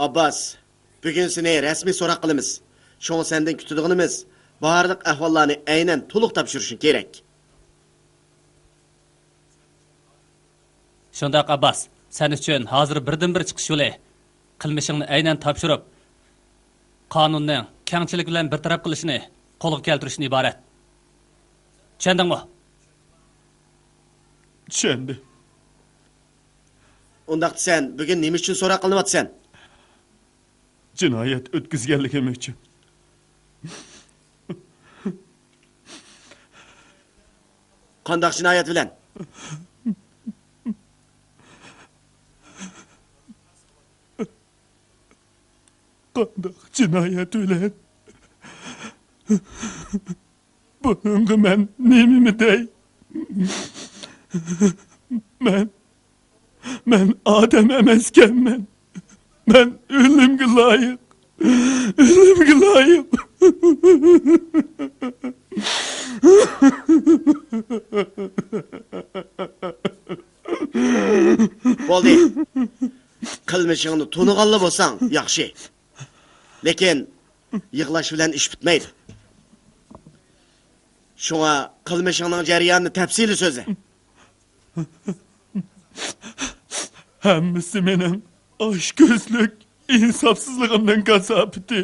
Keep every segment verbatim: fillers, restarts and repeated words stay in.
ئابباس، بۈگۈن سېنى رەسمىي سوراق قىلىمىز. شۇڭا سەندىن كۈتىدىغىنىمىز، بارلىق ئەھۋاللارنى ئەينەن تولۇق تاپشۇرۇشۇڭ كېرەك. شۇنداق، ئابباس، سەن ئۈچۈن ھازىر بىردىنبىر چىقىش يولى، قىلمىشىڭنى ئەينەن تاپشۇرۇپ، قانۇننىڭ كەڭچىلىك بىلەن بىر تەرەپ قىلىشىنى قولغا كەلتۈرۈشتىن ئىبارەت. چۈشەندىڭمۇ؟ چۈشەندىم. ئۇنداقتا سەن بۈگۈن نېمە ئۈچۈن سوراق قىلىنىۋاتىسەن؟ جىنايەت ئۆتكۈزگەنلىكىم ئۈچۈن. قانداق جىنايەت بىلەن؟ قانداق جىنايەت بىلەن؟ بۇنىڭغا مەن نېمىمۇ دەي؟ مەن، مەن ئادەم ئەمەسكەنمەن. مەن ئۆلۈمگە لايىق. ئۆلۈمگە لايىق. بولدى. قىلمىشىڭنى تونۇغانلا بولساڭ ياخشى. لېكىن يىغلاش بىلەن ئىش پۈتمەيدۇ. شۇڭا قىلمىشىڭنىڭ جەريانىنى تەپسىلىي سۆزلە. ھەممىسى مېنىڭ ئاچكۆزلۈك، ئىنساپسىزلىقىمنىڭ كاساپىتى.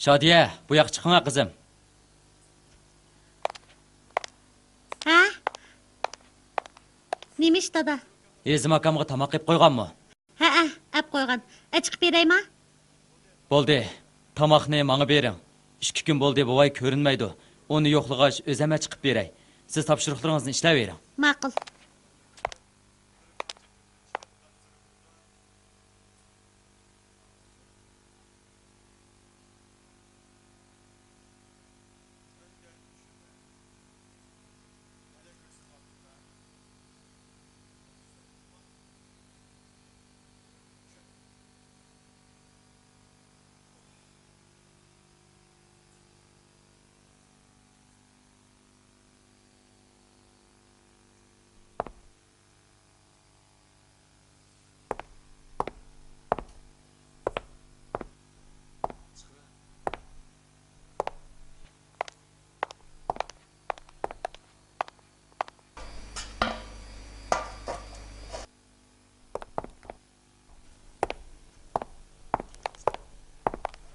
شادىيە، بۇ ياققا چىقىڭا، قىزىم. ھە؟ نېمە ئىش، دادا؟ ھېزىم ئاكامغا تاماق قىلىپ قويغانمۇ؟ ھەئە، ئەپ قويغان. ئەچىقىپ بېرەيما؟ بولدى، تاماقنى ماڭا بېرىڭ. ئىككى كۈن بولدى، بوۋاي كۆرۈنمەيدۇ. ئۇنى يوقلىغاچ، ئۆزۈم ئەچىقىپ بېرەي. سىز تاپشۇرۇقلىرىڭىزنى ئىشلەۋېرىڭ. ماقۇل.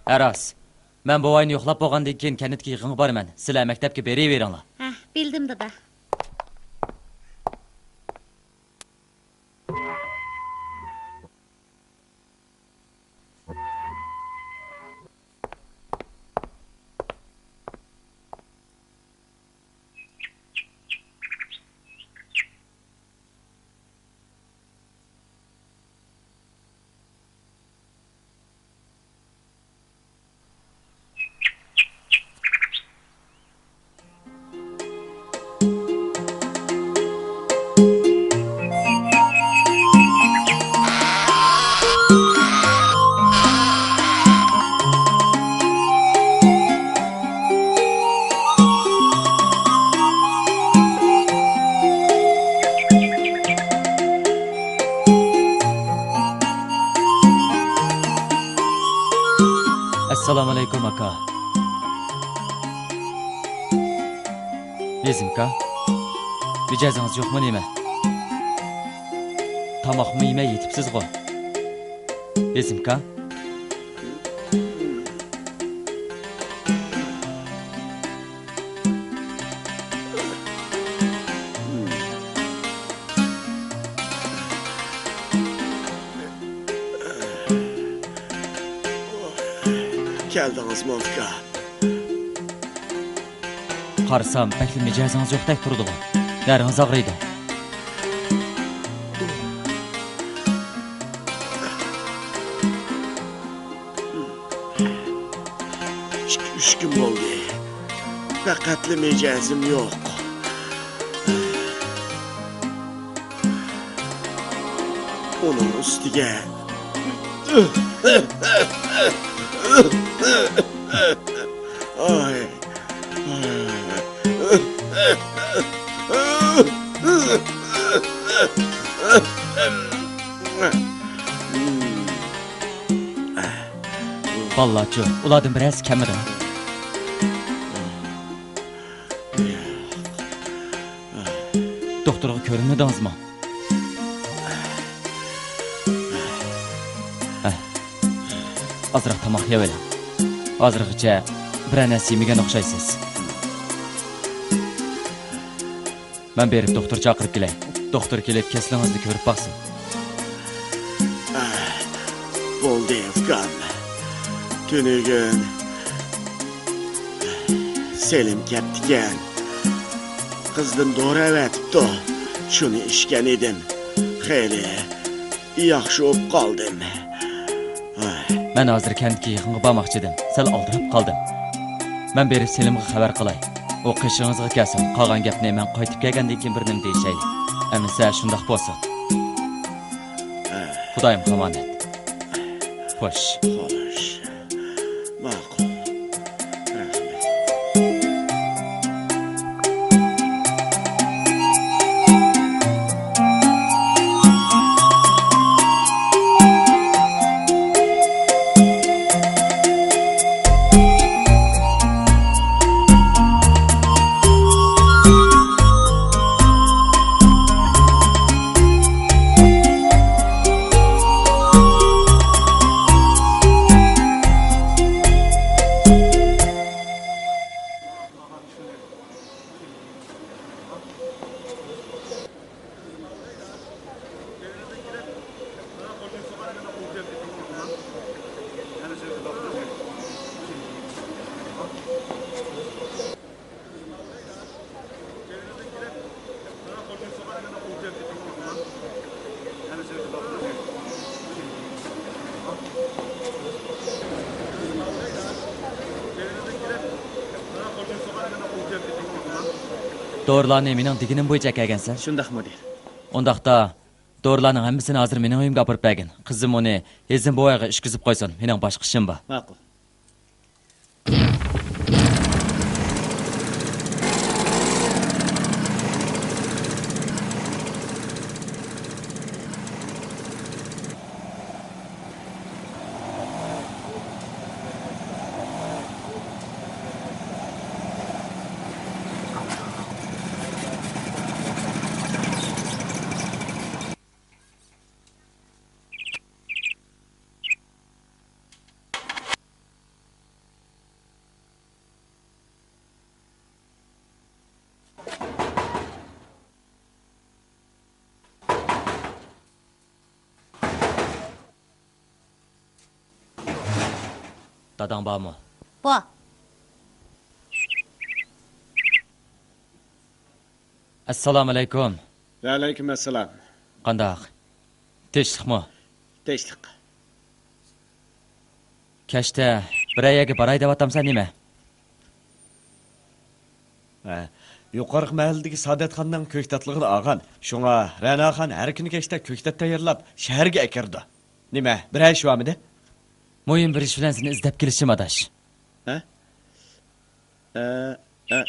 ھە، راست. مەن بوۋاينى يوقلاپ بولغاندىن كېيىن كەنتتىكى يىغىنغا بارىمەن. سىلەر مەكتەپكە بېرىۋېرىڭلار. ھە، بىلدىم، دادا. ئەسسالامۇئەلەيكۇم، ئاكا. ھېزىمكا، مىجەزىڭىز يوقمۇ نېمە؟ تاماقمۇ يېمەي يېتىپسىزغۇ. ھېزىمكا. كەلدىڭىزمۇ، ئۇكا؟ قارىسام، بەكلا مىجەزىڭىز يوقتەك تۇرىدىغۇ. نەرىڭىز ئاغرىيدۇ. ئىككى، ئۈچ كۈن بولدى. پەقەتلا مىجەزىم يوق. ئۇنىڭ ئۈستىگە. ئاي. بالىلارچۇ، ئۇلاردىن بىرەرسى كەلمىدىمۇ؟ دوختۇرغا كۆرۈنمىدىڭىزمۇ؟ ھە. ئازراق تاماق يەۋېلىڭ. ھازىرغىچە بىرەر نەرسە يېمىگەن ئوخشايسىز. مەن بېرىپ دوختۇر چاقىرىپ كېلەي. دوختۇر كېلىپ كېسىلىڭىزنى كۆرۈپ باقسۇن. بولدى، ئۇكام. تۈنۈگۈن سېلىم كەپتىكەن. قىزدىن دورا ئەۋەتىپتۇ. شۇنى ئىچكەن ئىدىم. خېلى ياخشى بولۇپ قالدىم. ھاي. مەن ھازىر كەنتكە يىغىنغا بارماقچىدىم. سەل ئالدىراپ قالدىم. مەن بېرىپ سېلىمغا خەۋەر قىلاي. ئۇ قېشىڭىزغا كەلسۇن. قالغان گەپنى مەن قايتىپ كەلگەندىن كېيىن بىر نېمە دېيىشەيلى. ئەمىسە شۇنداق بولسۇن. ھە. خۇدايىم ئامانەت. خوش. خوش. ماقۇل. رەھمەت. دورىلارنى مېنىڭ دېگىنىم بويىچە ئەكەلگەنسەن؟ شۇنداق، مۇدىر. ئۇنداقتا، دورىلارنىڭ ھەممىسىنى ھازىر مېنىڭ ئۆيۈمگە ئاپىرىپ بەرگىن. قىزىم ئۇنى ھېزىم بوۋايغا ئىچكۈزۈپ قويسۇن. مېنىڭ باشقا ئىشىم بار. ماقۇل. داداڭ بارمۇ؟ بار. ئەسسالامۇئەلەيكۇم. ۋەئەلەيكۇم ئەسسالام. قانداق؟ تىنچلىقمۇ؟ تىنچلىق. كەچتە بىرەر يەرگە باراي دەۋاتامسەن نېمە؟ ھە، يۇقىرىقى مەھەللىدىكى سائادەتخاننىڭ كۆكتاتلىقىنى ئالغان. شۇڭا رەناخان ھەر كۈنى كەچتە كۆكتات تەييارلاپ، شەھەرگە ئەكىرىدۇ. نېمە، بىرەر ئىش بارمىدى؟ مۇھىم بىر ئىش بىلەن سېنى ئىزدەپ كېلىشىم، ئاداش. ھە؟ ئە، ئە.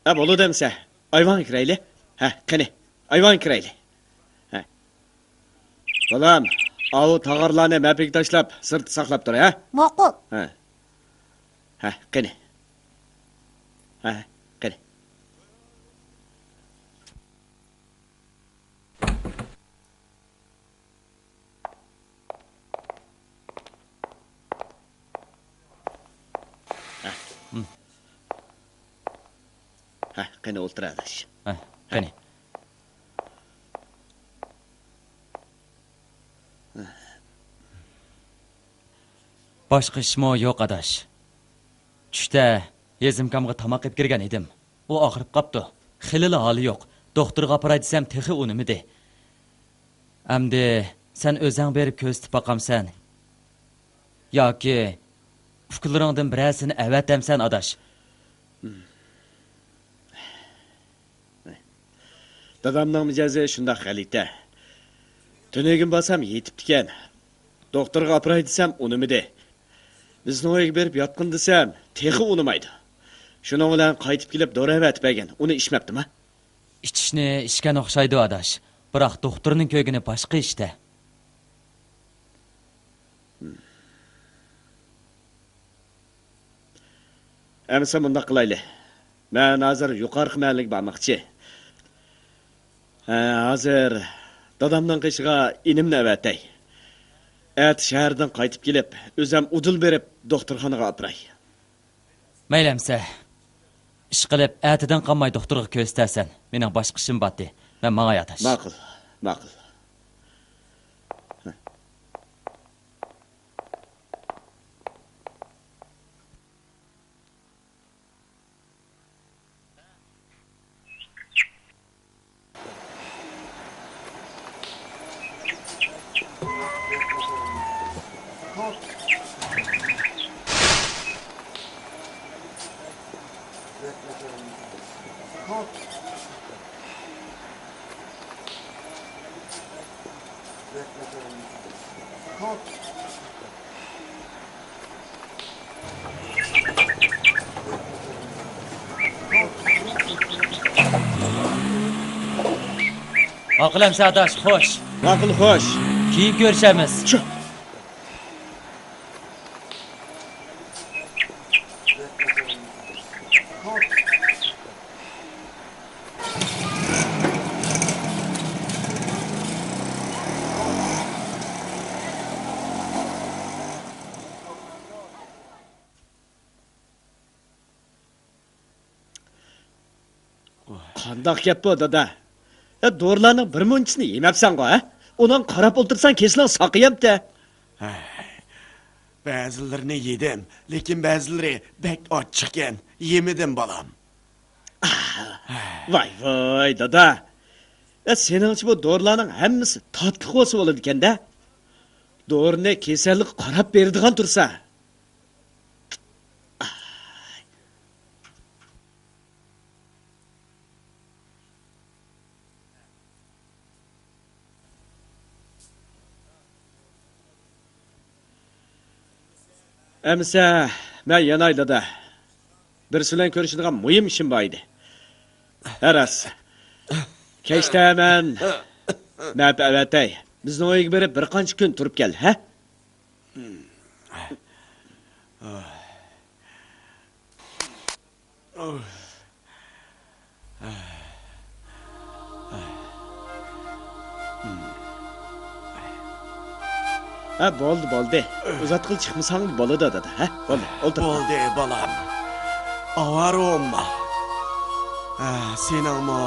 ھە، بولىدۇ ئەمىسە. ئايۋانغا كىرەيلى. ھە، قېنى، ئايۋانغا كىرەيلى. ھە. بالام، ئاۋۇ تاغارلارنى مەپىگە تاشلاپ، سىرتتا ساقلاپ تۇر، ھە؟ ماقۇل. ھە. ھە، قېنى. ھە، قېنى. ھە. ھە، قېنى ئولتۇر، ئاداش. ھە، قېنى. باشقا ئىشمۇ يوق، ئاداش. چۈشتە ھېزىمكامغا تاماق ئېلىپ كىرگەن ئىدىم. ئۇ ئاغرىپ قاپتۇ. خېلىلا ھالى يوق. دوختۇرغا ئاپىراي دېسەم، تېخى ئۇنىمىدى. ئەمدى سەن ئۆزەڭ بېرىپ كۆزىتىپ باقامسەن؟ ياكى ئۇكىلىرىڭدىن بىرەرسىنى ئەۋەتەمسەن، ئاداش؟ دادامنىڭ مىجەزى شۇنداق غەلىتە. تۈنۈگۈن بارسام يېتىپتىكەن. دوختۇرغا ئاپىراي دېسەم ئۇنىمىدى. بىزنىڭ ئۆيگە بېرىپ ياتقىن دېسەم تېخى ئۇنىمايدۇ. شۇنىڭ بىلەن قايتىپ كېلىپ دورا ئەۋەتىپ بەرگەن، ئۇنى ئىچمەپتىما؟ ئىچىشنى ئىچكەن ئوخشايدۇ، ئاداش. بىراق دوختۇرنىڭ كۆرگىنى باشقا ئىشتە. ئەمىسە مۇنداق قىلايلى. مەن ھازىر يۇقارقى مەھەللىگە بارماقچى. ھە، ھازىر دادامنىڭ قېشىغا ئىنىمنى ئەۋەتەي. ئەتە شەھەردىن قايتىپ كېلىپ، ئۆزەم ئۇدۇل بېرىپ دوختۇرخانىغا ئاپىراي. مەيلى ئەمىسە. ئىشقىلىپ، ئەتىدىن قالماي دوختۇرغا كۆرسىتەرسەن. مېنىڭ باشقا ئىشىم باتتى. مەن ماڭاي، ئاداش. ماقۇل، ماقۇل. ماقۇل ئەمىسە ئاداش، خوش. ماقۇل، خوش. كېيىن كۆرۈشەرمىز. شۇ. قانداق گەپ بۇ، دادا؟ يا، دورىلارنىڭ بىر مۇنچىسىنى يېمەپسەنغۇ، ھە؟ ئۇنىڭغا قاراپ ئولتۇرساڭ كېسىلىڭ ساقىيامتى؟ ھەي، بەزىلىرىنى يېدىم، لېكىن بەزىلىرى بەك ئاچچىقكەن، يېمىدىم، بالام. ۋاي ۋاي، دادا. يا، سېنىڭچە بۇ دورىلارنىڭ ھەممىسى تاتلىق بولسا بولىدىكەن-دە. دورىنى كېسەللىككە قاراپ بېرىدىغان تۇرسا. ئەمىسە، مەن ياناي، دادا. بىرسى بىلەن كۆرۈشىدىغان مۇھىم ئىشىم بار ئىدى. ھە، راست. كەچتە مەن مەپە ئەۋەتەي. بىزنىڭ ئۆيگە بېرىپ بىر قانچە كۈن تۇرۇپ كەل، ھە؟ ھە، بولدى، بولدى. ئۇزاتقىلى چىقمىساڭ بولىدۇ، دادا. ھە، بولدى، ئولتۇر. بولدى، بالام. ئاۋارە بولما. ھە، سېنىڭمۇ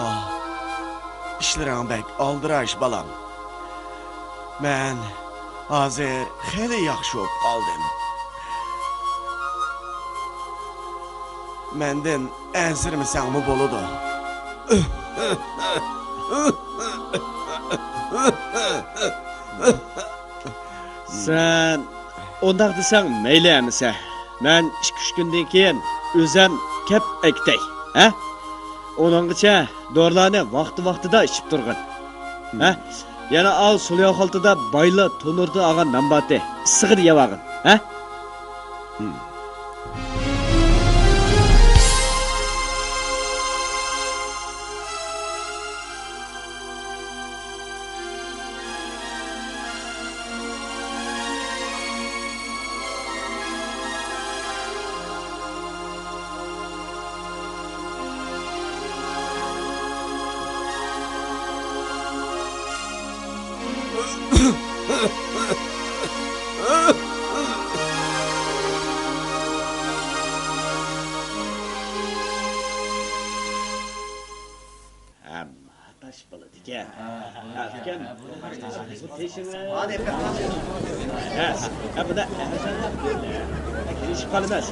ئىشلىرىڭ بەك ئالدىراش، بالام. مەن ھازىر خېلى ياخشى بولۇپ قالدىم. مەندىن ئەنسىرىمىسەڭمۇ بولىدۇ. سەن ئۇنداق دېسەڭ مەيلى ئەمىسە. مەن ئىككى-ئۈچ كۈندىن كېيىن ئۆزەم كەپ ئەكېتەي، ھە؟ ئۇنىڭغىچە دورىلارنى ۋاقتى-ۋاقتىدا ئىچىپ تۇرغىن. ھە؟ يەنە ئاۋۇ سۇلياۋ خالتىدا بايلا تونۇردىن ئالغان نان بارتى، ئىسسىغىدا يەۋالغىن. ھە؟ ھە، ھە، بۇدا كېلىشىپ قالىمىز.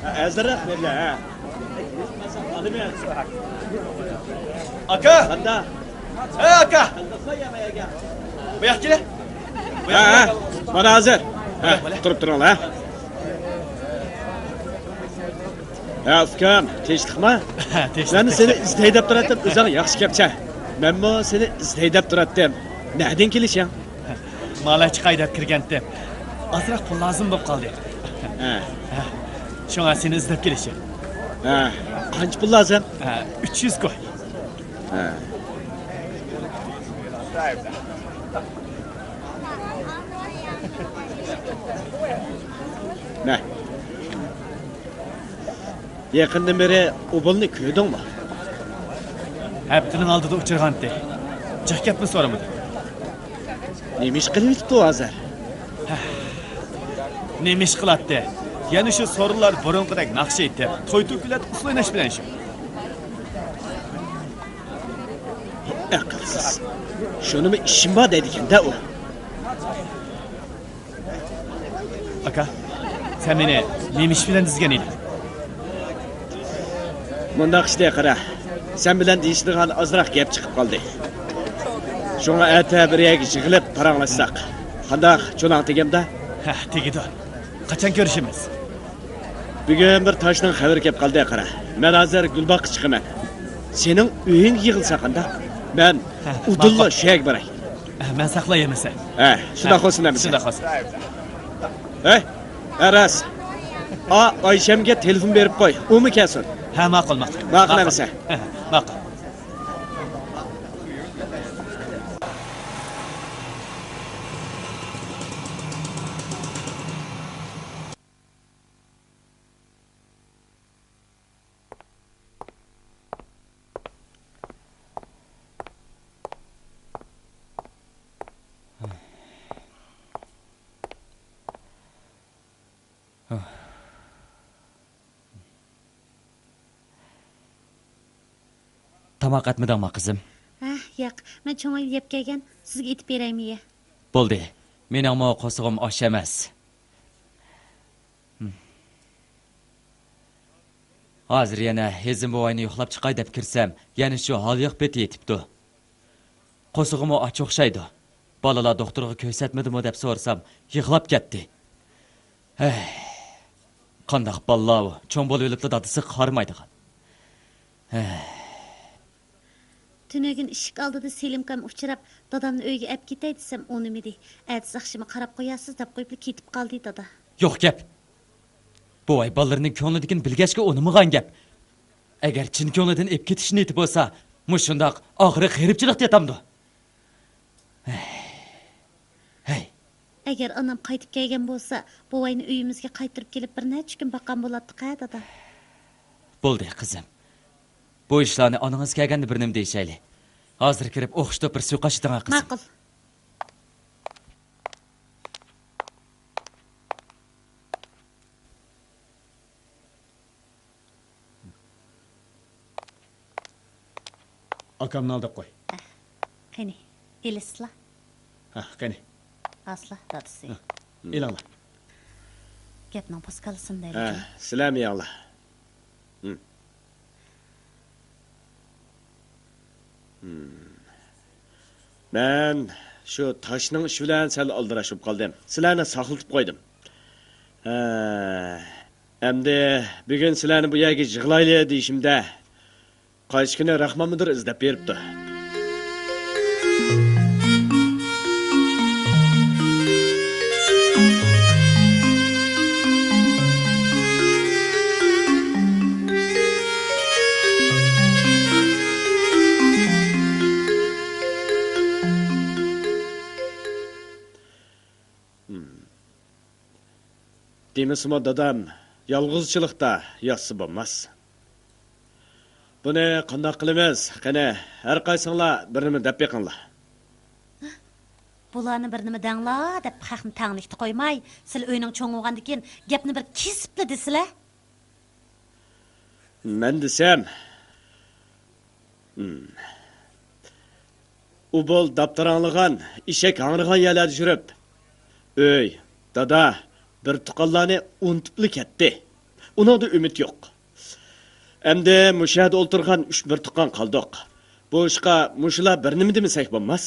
ھە، ھازىرراق بېرىلە، ھە. ئاكا! قاندا؟ ھە، ئاكا! بۇ ياققا كېلە. ھە، ھە، مانا ھازىر. ھە، تۇرۇپ تۇرۇڭلار، ھە. ھە، ئۇكام، تىنچلىقما؟ تىنچلىق. مەن سېنى ئىزدەي دەپ تۇراتتىم، ئۆزۈڭ ياخشى كەپسەن. مەنمۇ سېنى ئىزدەي دەپ تۇراتتىم. نەدىن كېلىشىڭ؟ مالا چىقاي دەپ كىرگەنتىم. ئازراق پۇل لازىم بولۇپ قالدى. ھە. ھە. شۇڭا سېنى ئىزدەپ كېلىشىم. ھە. قانچە پۇل لازىم؟ ھە، ئۈچ يۈز كوي. ھە. مە. يېقىندىن بېرى ئۇ بالىنى كۆردۈڭمۇ؟ ھەپتىنىڭ ئالدىدا ئۇچرىغانتى. جىق گەپمۇ سورىمىدى. نېمە ئىش قىلىۋېتىپتۇ ھازىر؟ نېمە ئىش قىلاتتى؟ يەنە شۇ سورۇنلار بۇرۇنقىدەك ناخشا ئېيتىپ، توي-توكۇلات ئۇسسۇل ئويناش بىلەن شۇ. ئەقىلسىز. شۇنىمۇ ئىشىم بار دەيدىكەن-دە ئۇ. ئاكا، سەن مېنى نېمە ئىش بىلەن ئىزدىگەن ئىدىڭ؟ مۇنداق ئىشتى، قارا. سەن بىلەن دېيىشىدىغان ئازراق گەپ چىقىپ قالدى. شۇڭا ئەتە بىر يەرگە يىغىلىپ پاراڭلاشساق. قانداق، چۇناڭ تېگەمدۇ؟ ھە، تېگىدۇ. قاچان كۆرۈشىمىز؟ بۈگۈن بىر تاشنىڭ خەۋىرى كەپ قالدى، قارا. مەن ھازىر گۈلباغقا چىقىمەن. سېنىڭ ئۆيۈڭگە يىغىلسا قانداق؟ مەن ھە، ئۇدۇللا ماقۇل. شۇ يەرگە باراي. ھە، مەن ساقلاي ئەمىسە. ھە، شۇنداق ھە، بولسۇن ئەمىسە. شۇنداق بولسۇن. ھەي، ھە، راست. ئا، ئايشەمگە تېلېفون بېرىپ قوي، ئۇمۇ كەلسۇن. ھە، ماقۇل، ماقۇل. ماقۇل ئەمىسە. ھە، ماقۇل. تاماق ئەتمىدىڭما، قىزىم؟ ھە، ياق. مەن چوڭ ئۆيدە يەپ كەلگەن. سىزگە ئېتىپ بېرەيمۇ يە؟ بولدى. مېنىڭمۇ قورسىقىم ئاچ ئەمەس. ھازىر يەنە ھېزىم بوۋاينى يوقلاپ چىقاي دەپ كىرسەم، يەنە شۇ ھالياق پېتى يېتىپتۇ. قورسىقىمۇ ئاچ ئوخشايدۇ. بالىلار دوختۇرغا كۆرسەتمىدىمۇ دەپ سورىسام، يىغلاپ كەتتى. ھەي، قانداق بالىلار ئۇ؟ چوڭ بولۇۋېلىپلا دادىسىغا قارىمايدىغان. ھەي. تۈنۈگۈن ئىشىك ئالدىدا سېلىمكام ئۇچراپ، دادامنى ئۆيگە ئەپ كېتەي دېسەم، ئۇنىمىدى. ئەتىسى ئاخشىمى قاراپ قويارسىز دەپ قويۇپلا كېتىپ قالدى دادا. يوق گەپ. بوۋاي بالىلىرىنىڭ كۆڭلىدىكىنى بىلگەچكە ئۇنىمىغان گەپ. ئەگەر چىن كۆڭلىدىن ئېپ كېتىش نىيىتى بولسا، مۇشۇنداق ئاغرىق غېرىبچىلىقتا ياتامدۇ؟ ھەي. ئەگەر ئانام قايتىپ كەلگەن بولسا، بوۋاينى ئۆيىمىزگە قايتۇرۇپ كېلىپ بىر نەچچە كۈن باققان بولاتتۇق ھە، دادا. بولدى، قىزىم. بۇ ئىشلارنى ئانىڭىز كەلگەندە بىر نېمە دېيىشەيلى. ھازىر كىرىپ ئوخشىتىپ بىر سۇ قاچىتىڭە، قىزىم. ماقۇل. ئاكامنى ئالداپ قوي. قېنى، ئېلىسىلا. ھە، قېنى. ئاسلا، دادىسى. ھە، ئېلىڭلار. گەپنىڭ پوسكالىسىنى ھە، دەيلى. سىلەرمۇ يەڭلار. ھىم. ھىم. مەن شۇ تاشنىڭ ئىشى بىلەن سەل ئالدىراش بولۇپ قالدىم. سىلەرنى ساقلىتىپ قويدۇم. ھە، ئەمدى بۈگۈن سىلەرنى بۇ يەرگە يىغلايلى دېيىشىمدە، قايسى كۈنى راخمان مۇدىر ئىزدەپ بېرىپتۇ. دېمىسىمۇ دادام يالغۇزچىلىقتا ياتسا بولماس. بۇنى قانداق قىلىمىز؟ قېنى، ھەر قايسىڭلار بىر نېمە دەپ بېقىڭلار. بۇلارنى بىر نېمە دەڭلار دەپ خەقنى تەڭلىكتە قويماي، سىلە ئۆينىڭ چوڭى بولغاندىكىن گەپنى بىر كېسىپلا دېسىلە. مەن دېسەم، ئوبۇل داپتاراڭلىغان، ئېشەك ھاڭرىغان يەرلەردە يۈرۈپ، ئۆي، دادا، بىر تۇغقانلارنى ئۇنتۇپلا كەتتى. ئۇنىڭدا ئۈمىد يوق. ئەمدى مۇشۇ يەردە ئولتۇرغان ئۈچ بىر تۇغقان قالدۇق. بۇ ئىشقا مۇشۇلار بىر نېمە دېمىسەك بولماس.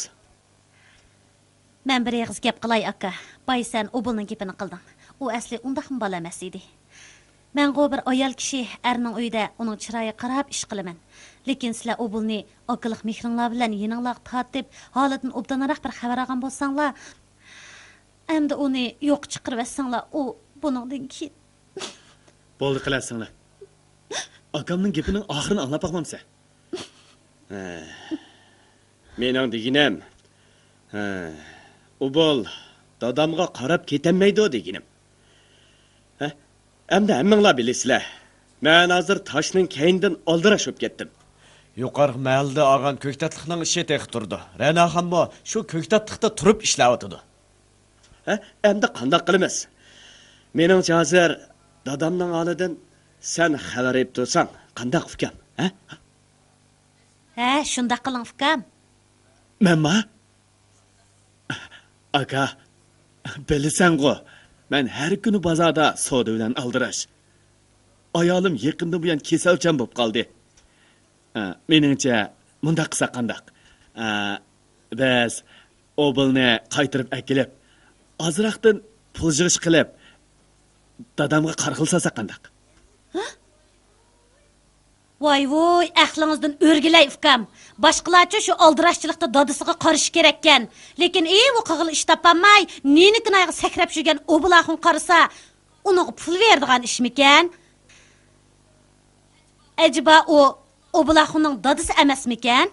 مەن بىر ئېغىز گەپ قىلاي، ئاكا. باي، سەن ئوبۇلنىڭ گېپىنى قىلدىڭ. ئۇ ئەسلى ئۇنداقمۇ بالا ئەمەس ئىدى. مەنغۇ بىر ئايال كىشى ئەرنىڭ ئۆيىدە ئۇنىڭ چىرايىغا قاراپ ئىش قىلىمەن. لېكىن سىلەر ئوبۇلنى ئاكىلىق مېھرىڭلار بىلەن يېنىڭلارغا تارتىپ، ھالىدىن ئوبدانراق بىر خەۋەر ئالغان بولساڭلار، ئەمدى ئۇنى يوققا چىقىرىۋەتسەڭلار، ئۇ بۇنىڭدىن كېيىن. بولدى، قىلە سىڭلىم. ئاكامنىڭ گېپىنىڭ ئاخىرىنى ئاڭلاپ باقمامسەن؟ ھە. مېنىڭ دېگىنىم، ھە، ئوبۇل دادامغا قاراپ كېتەلمەيدۇ دېگىنىم. ھە؟ ئەمدى ھەممىڭلار بىلىسىلەر. مەن ھازىر تاشنىڭ كەينىدىن ئالدىراش بولۇپ كەتتىم. يۇقىرىقى مەھەللىدە ئالغان كۆكتاتلىقنىڭ ئىشى تېخى تۇرىدۇ. رەناخانمۇ شۇ كۆكتاتلىقتا تۇرۇپ ئىشلەۋاتىدۇ. ھە؟ ئەمدى قانداق قىلىمىز؟ مېنىڭچە ھازىر دادامنىڭ ھالىدىن سەن خەۋەر ئېلىپ تۇرساڭ قانداق، ئۇكام؟ ھە؟ ھە، شۇنداق قىلىڭ، ئۇكام. مەنما؟ ئاكا، بىلىسەنغۇ، مەن ھەر كۈنى بازاردا سودا بىلەن ئالدىراش. ئايالىم يېقىندىن بۇيان كېسەلچان بولۇپ قالدى. ئە، مېنىڭچە، مۇنداق قىلساق قانداق؟ ئە، بىز ئوبۇلنى قايتۇرۇپ ئەكېلىپ، ئازراقتىن پۇل يىغىش قىلىپ، دادامغا قارىغىلى سالساق قانداق؟ ھە؟ ۋاي ۋۇي، ئەقلىڭىزدىن ئۆرگىلەي، ئۇكام. باشقىلارچۇ شۇ ئالدىراشچىلىقتا دادىسىغا قارىشى كېرەككەن. لېكىن ئى، ئۇ قىلغىلى ئىش تاپالماي، نىنىكىنايغا سەكرەپ يۈرگەن ئوبۇل ئاخۇن قارىسا، ئۇنىڭغا پۇل بېرىدىغان ئىشمىكەن؟ ئەجەبا ئۇ ئوبۇل ئاخۇننىڭ دادىسى ئەمەسمىكەن؟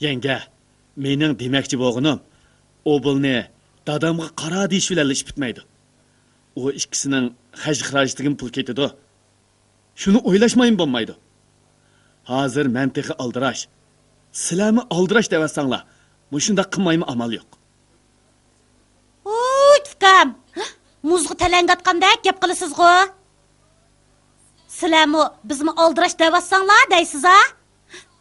يەڭگە، مېنىڭ دېمەكچى بولغىنىم، ئوبۇلنى دادامغا قارا دېيىش بىلەنلا ئىش پۈتمەيدۇ. ئۇ ئىككىسىنىڭ خەج-خىراجىتىگىمۇ پۇل كېتىدۇ. شۇنى ئويلاشمايمۇ بولمايدۇ. ھازىر مەن تېخى ئالدىراش، سىلەرمۇ ئالدىراش دەۋاتساڭلار، مۇشۇنداق قىلمايمۇ ئامال يوق. ھۇي، ئۇكام! مۇزغا تەلەڭگە ئاتقاندەك گەپ قىلىسىزغۇ؟ سىلەرمۇ، بىزمۇ ئالدىراش دەۋاتساڭلار دەيسىز-ھە؟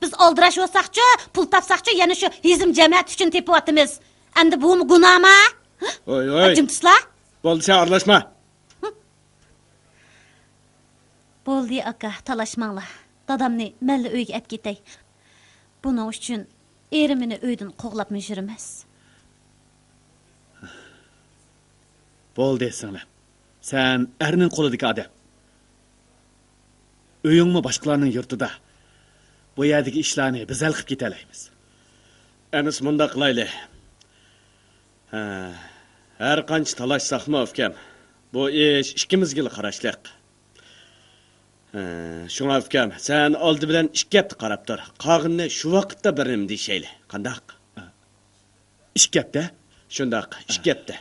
بىز ئالدىراش بولساقچۇ، پۇل تاپساقچۇ، يەنە شۇ ھېزىم جەمەتى ئۈچۈن تېپىۋاتىمىز. ئەمدى بۇمۇ گۇناھما؟ ھە؟ ھوي، ھوي. جىم تۇرسىلا. بولدى، سەن ئارىلاشما. بولدى، ئاكا، تالاشماڭلار. دادامنى مەنلا ئۆيگە ئەپ كېتەي. بۇنىڭ ئۈچۈن ئېرىم مېنى ئۆيدىن قوغلاپمۇ يۈرمەس. بولدى، سىڭلىم. سەن ئەرنىڭ قولىدىكى ئادەم. ئۆيۈڭمۇ باشقىلارنىڭ يۇرتىدا. بۇ يەردىكى ئىشلارنى بىز ھەل قىلىپ كېتەلەيمىز. ئەمىسە مۇنداق قىلايلى. ھە، ھەر قانچە تالاشساقمۇ، ئۇكام، بۇ ئىش ئىككىمىزگىلا قاراشلىق. ھە، شۇڭا، ئۇكام، سەن ئالدى بىلەن ئىككى ھەپتە قاراپ تۇر. قالغىنىنى شۇ ۋاقىتتا بىر نېمە دېيىشەيلى. قانداق؟ ئىككى ھەپتە؟ شۇنداق، ئىككى ھەپتە.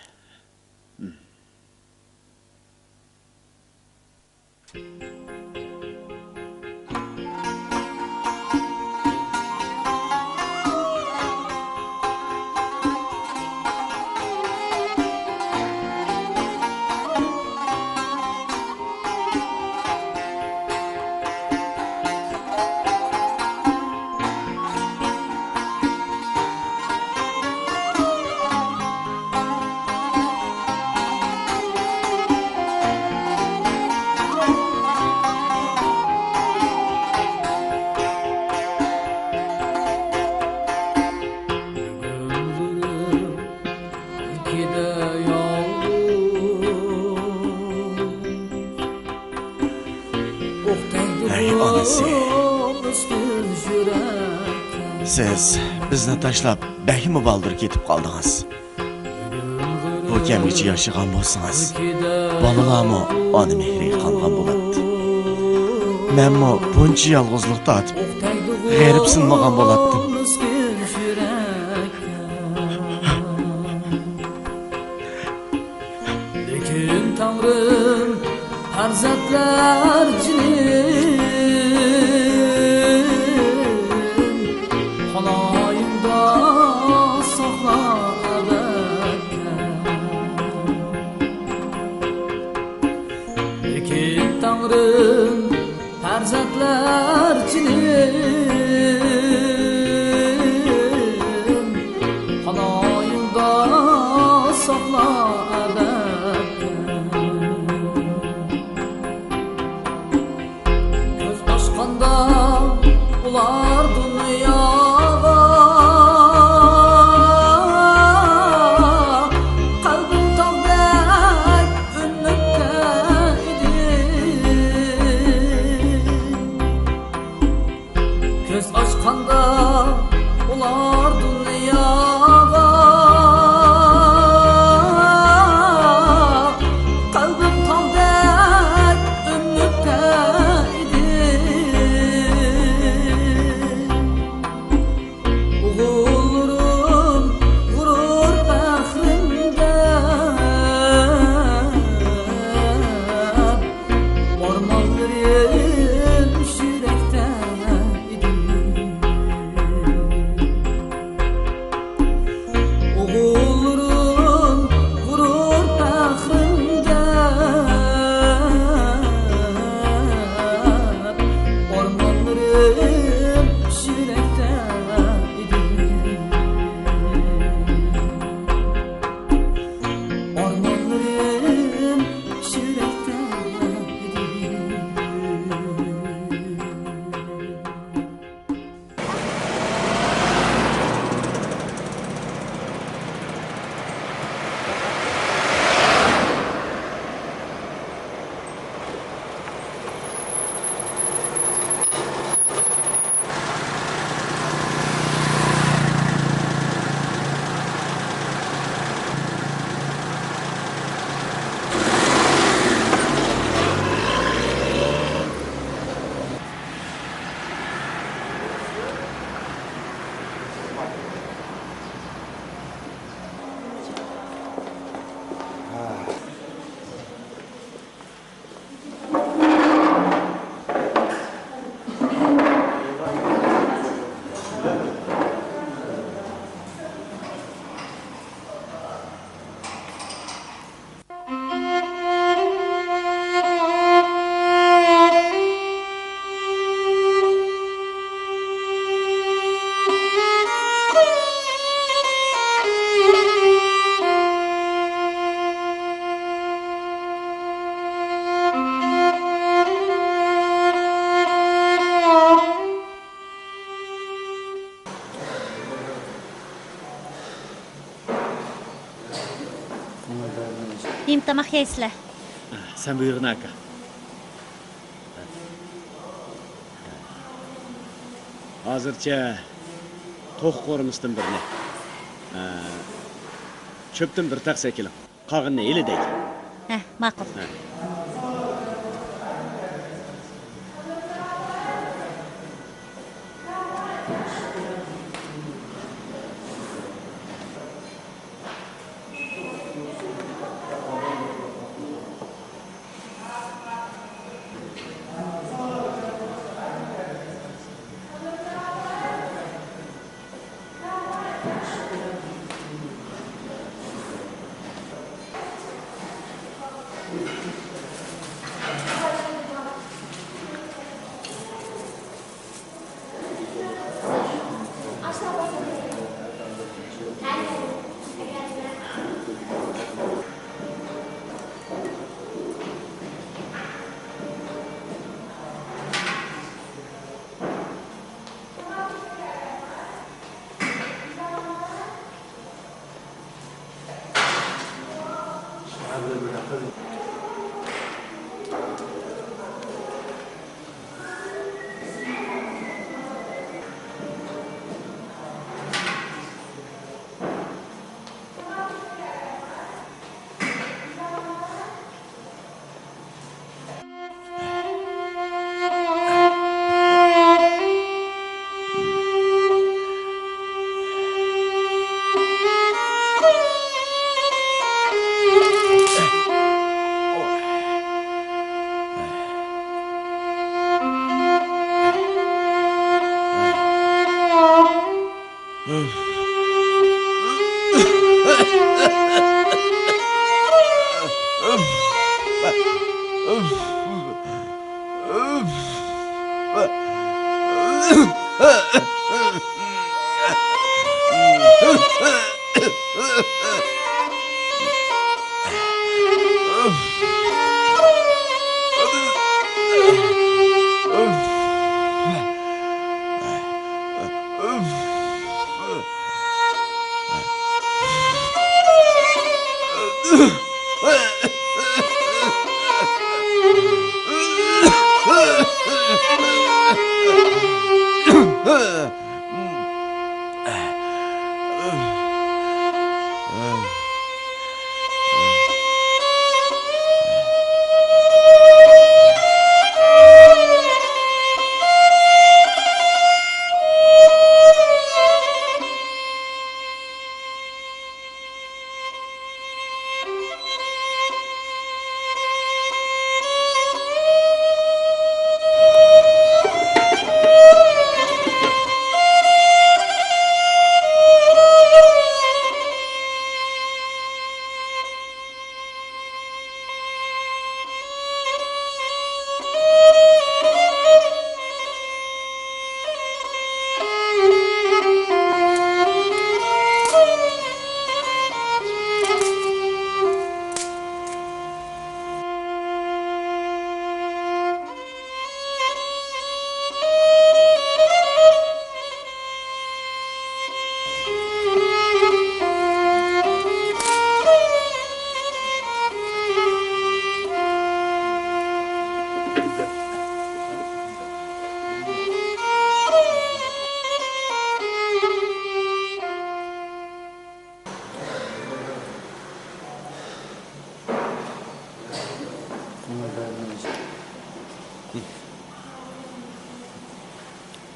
ھەي، ئانىسى. سىز بىزنى تاشلاپ بەكمۇ بالدۇر كېتىپ قالدىڭىز. بۇ كەمگىچە ياشىغان بولسىڭىز، بالىلارمۇ ئانا مېھرىگە قانغان بولاتتى. مەنمۇ بۇنچە يالغۇزلۇق تارتىپ، غېرىبسىنمىغان بولاتتىم. لېكىن تەڭرىم پەرزەنتلەر جېنىم، خانايىمدا ساقلا ئەبەدكە. لېكىن تەڭرىم پەرزەنتلەر نېمە تاماق يەيسىلەر؟ سەن بۇيرۇغىن، ئاكا. ھازىرچە توخۇ قورۇمىسىدىن بىرنى، چۆپتىن بىر تەخسە ئەكېلىڭ. قالغىنىنى ھېلى دەيلى. ھە، ماقۇل. ھە.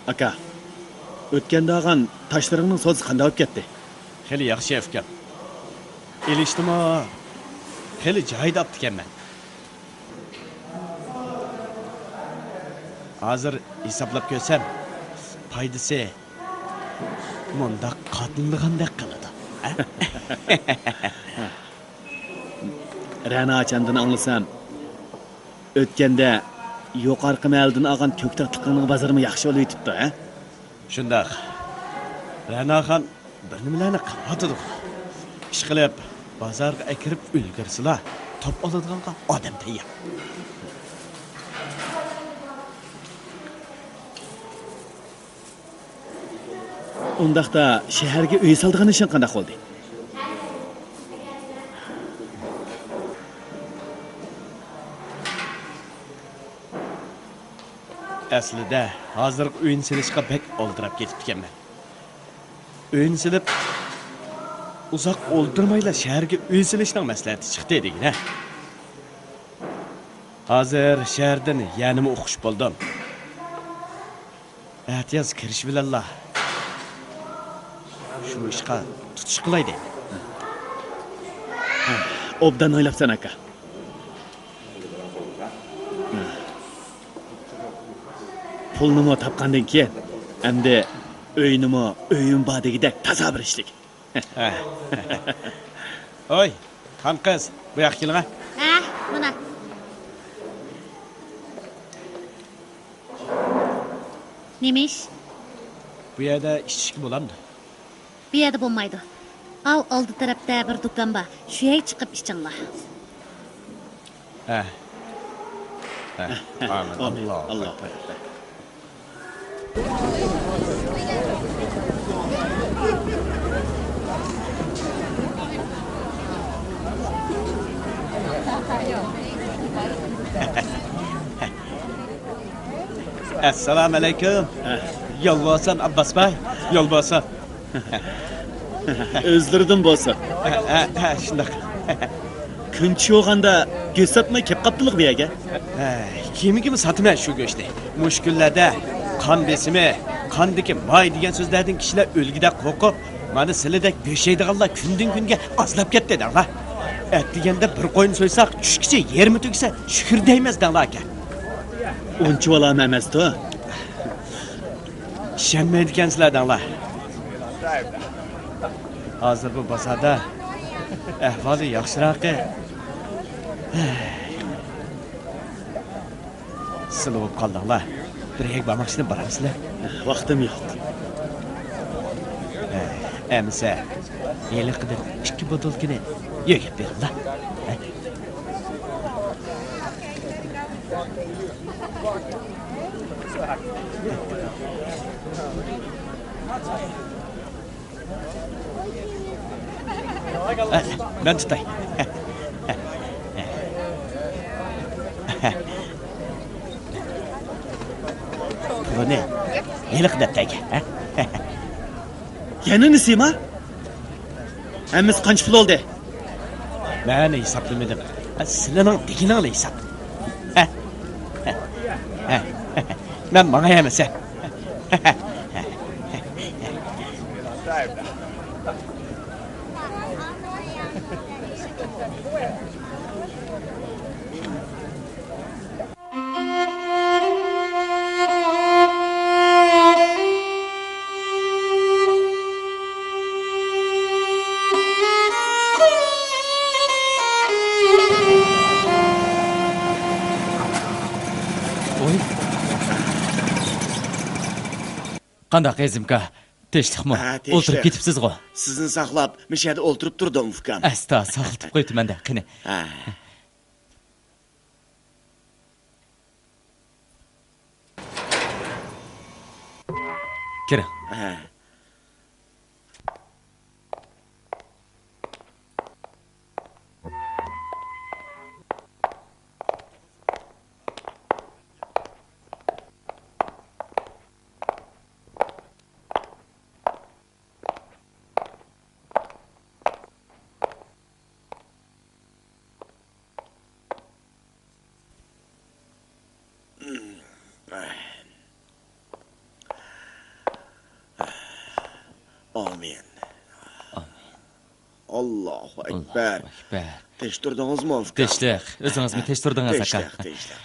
ئاكا، ئۆتكەندە ئالغان تاشلىرىڭنىڭ سودىسى قانداق بولۇپ كەتتى؟ خېلى ياخشى، ئۇكام. ئېلىشنىمۇ خېلى جايىدا ئاپتىكەنمەن. ھازىر ھېسابلاپ كۆرسەم، پايدىسى مۇنداق قاتنىلىغاندەك قىلىدۇ. رەنا ئاچامدىن ئاڭلىسام، ئۆتكەندە يۇقارقى مەھەللىدىن ئالغان كۆكتاتلىقنىڭ بازىرىمۇ ياخشى بولۇۋېتىپتۇ، ھە؟ شۇنداق. رەناخان بىر نېمىلەرنى قىلىۋاتىدۇ. ئىشقىلىپ، بازارغا ئەكىرىپ ئۈلگۈرسىلا، توپ ئالىدىغانغا ئادەم تەييار. ئۇنداقتا شەھەرگە ئۆي سالىدىغان ئىشىڭ قانداق بولدى؟ ئەسلىدە ھازىرقى ئۆينى سېلىشقا بەك ئالدىراپ كېتىپتىكەنمەن. ئۆينى سېلىپ، ئۇزاق ئولتۇرمايلا شەھەرگە ئۆي سېلىشنىڭ مەسلىھەتى چىقتى دېگىنە. ھازىر شەھەردىن يەنىمۇ ئوقۇش بولدۇم. ئەتىياز كىرىش بىلەنلا شۇ ئىشقا تۇتۇش قىلاي دەيمەن. ئوبدان ئويلاپسەن، ئاكا. پۇلنىمۇ تاپقاندىن كېيىن، ئەمدى ئۆينىمۇ ئۆيۈم بار دېگۈدەك تازا بىر ئىشلىك. ھوي، خان قىز، بۇ ياققا كېلىڭە. ھە، مانا. نېمە ئىش؟ بۇ يەردە ئىچىشكە بولامدۇ؟ بۇ يەردە بولمايدۇ. ئاۋۇ ئالدى تەرەپتە بىر دۇكان بار. شۇ يەرگە چىقىپ ئىچىڭلار. ھە. ھە. ئامىن. ئامىن. ئاللاھۇ ئەكبەر. ئەسسالامۇئەلەيكۇم. يالۋاسان ئابباس باي. يالۋاسان. ئۆزلىرىدىن بولسا. ھە، ھە، ھە، شۇنداق. كۈن چۈشۈۋالغاندا گۆش ساتماي كەپ قاپتىلىغۇ بۇ يەرگە. ھە، كىمگىمۇ ساتىمەن شۇ گۆشنى. مۇشۇ كۈنلەردە قان بېسىمى، قاندىكى ماي دېگەن سۆزلەردىن كىشىلەر ئۆلگۈدەك قورقۇپ، مانا سىلىدەك گۆش يەيدىغانلار كۈندىن-كۈنگە ئازلاپ كەتتى دەڭلار. ئەتىگەندە بىر قوينى سويساق، چۈشكىچە يېرىمى تۈگىسە، شۈكۈر دەيمىز دەڭلار ئاكا. ئۇنچىۋالا ئەمەستۇ. ئىشەنمەيدىكەنسىلەر دەڭلار. ھازىر بۇ بازاردا ئەھۋالى ياخشىراقى. سىلى بولۇپ قالدىڭلار. بىر يەرگە بارماقچىدىم، بارامسىلەر؟ ۋاقتىم يوق. ھە، ئەمىسە، ھېلىقىدىن ئىككى بوتۇلكىنى يۆگەپ بېرىڭلار. ھە؟ مەن تۇتاي. پۇلىنى ھېلىقى دەپتەرگە. يەنە نېسىما؟ ھەممىسى قانچە پۇل بولدى؟ مەن ھېسابلىمىدىم. سىلىنىڭ دېگىنىڭلا ھېساب. مەن ماڭاي ئەمىسە. ۋوي. قانداق، ئەزىمكا؟ تىنچلىقمۇ؟ ھە، تىنچلىق. ئولتۇرۇپ كېتىپسىزغۇ؟ سىزنى ساقلاپ، مۇشۇ يەردە ئولتۇرۇپ تۇردۇم، ئۇكام. ئەستا، ساقلىتىپ قويۇپتىمەن-دە، قېنى. ھە. كىرىڭ. ھە. ئامىن. ئامىن. ئاللاھۇ ئەكبەر. ئاللاھۇ ئەكبەر. تىنچ تۇردىڭىزمۇ، ئۇكام؟ تىنچلىق. ئۆزىڭىزمۇ تىنچ تۇردىڭىز، ئاكا؟ تىنچلىق، تىنچلىق.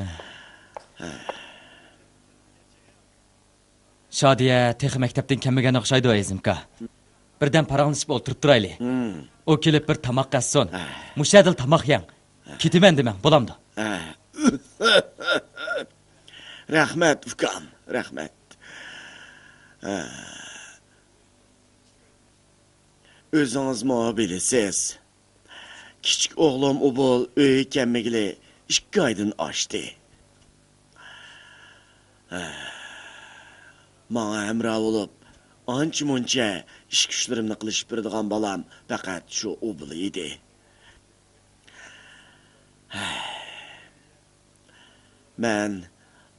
ھە. شادىيە تېخى مەكتەپتىن كەلمىگەن ئوخشايدۇ، ھېزىمكا. بىردەم پاراڭلىشىپ ئولتۇرۇپ تۇرايلى. ھىم. ئۇ كېلىپ بىر تاماق ئەتسۇن. ھە. مۇشۇ يەردىلا تاماق يەڭ. ھە. كېتىمەن دېمەڭ، بولامدۇ؟ ھە. رەھمەت، ئۇكام، رەھمەت. ھە. ئۆزىڭىزمۇ بىلىسىز. كىچىك ئوغلۇم ئوبۇل ئۆيگە كەلمىگىلى ئىككى ئايدىن ئاشتى. ماڭا ھەمراھ بولۇپ، ئانچە-مۇنچە ئىش-كۈچلىرىمنى قىلىشىپ بېرىدىغان بالام پەقەت شۇ ئوبۇل ئىدى. مەن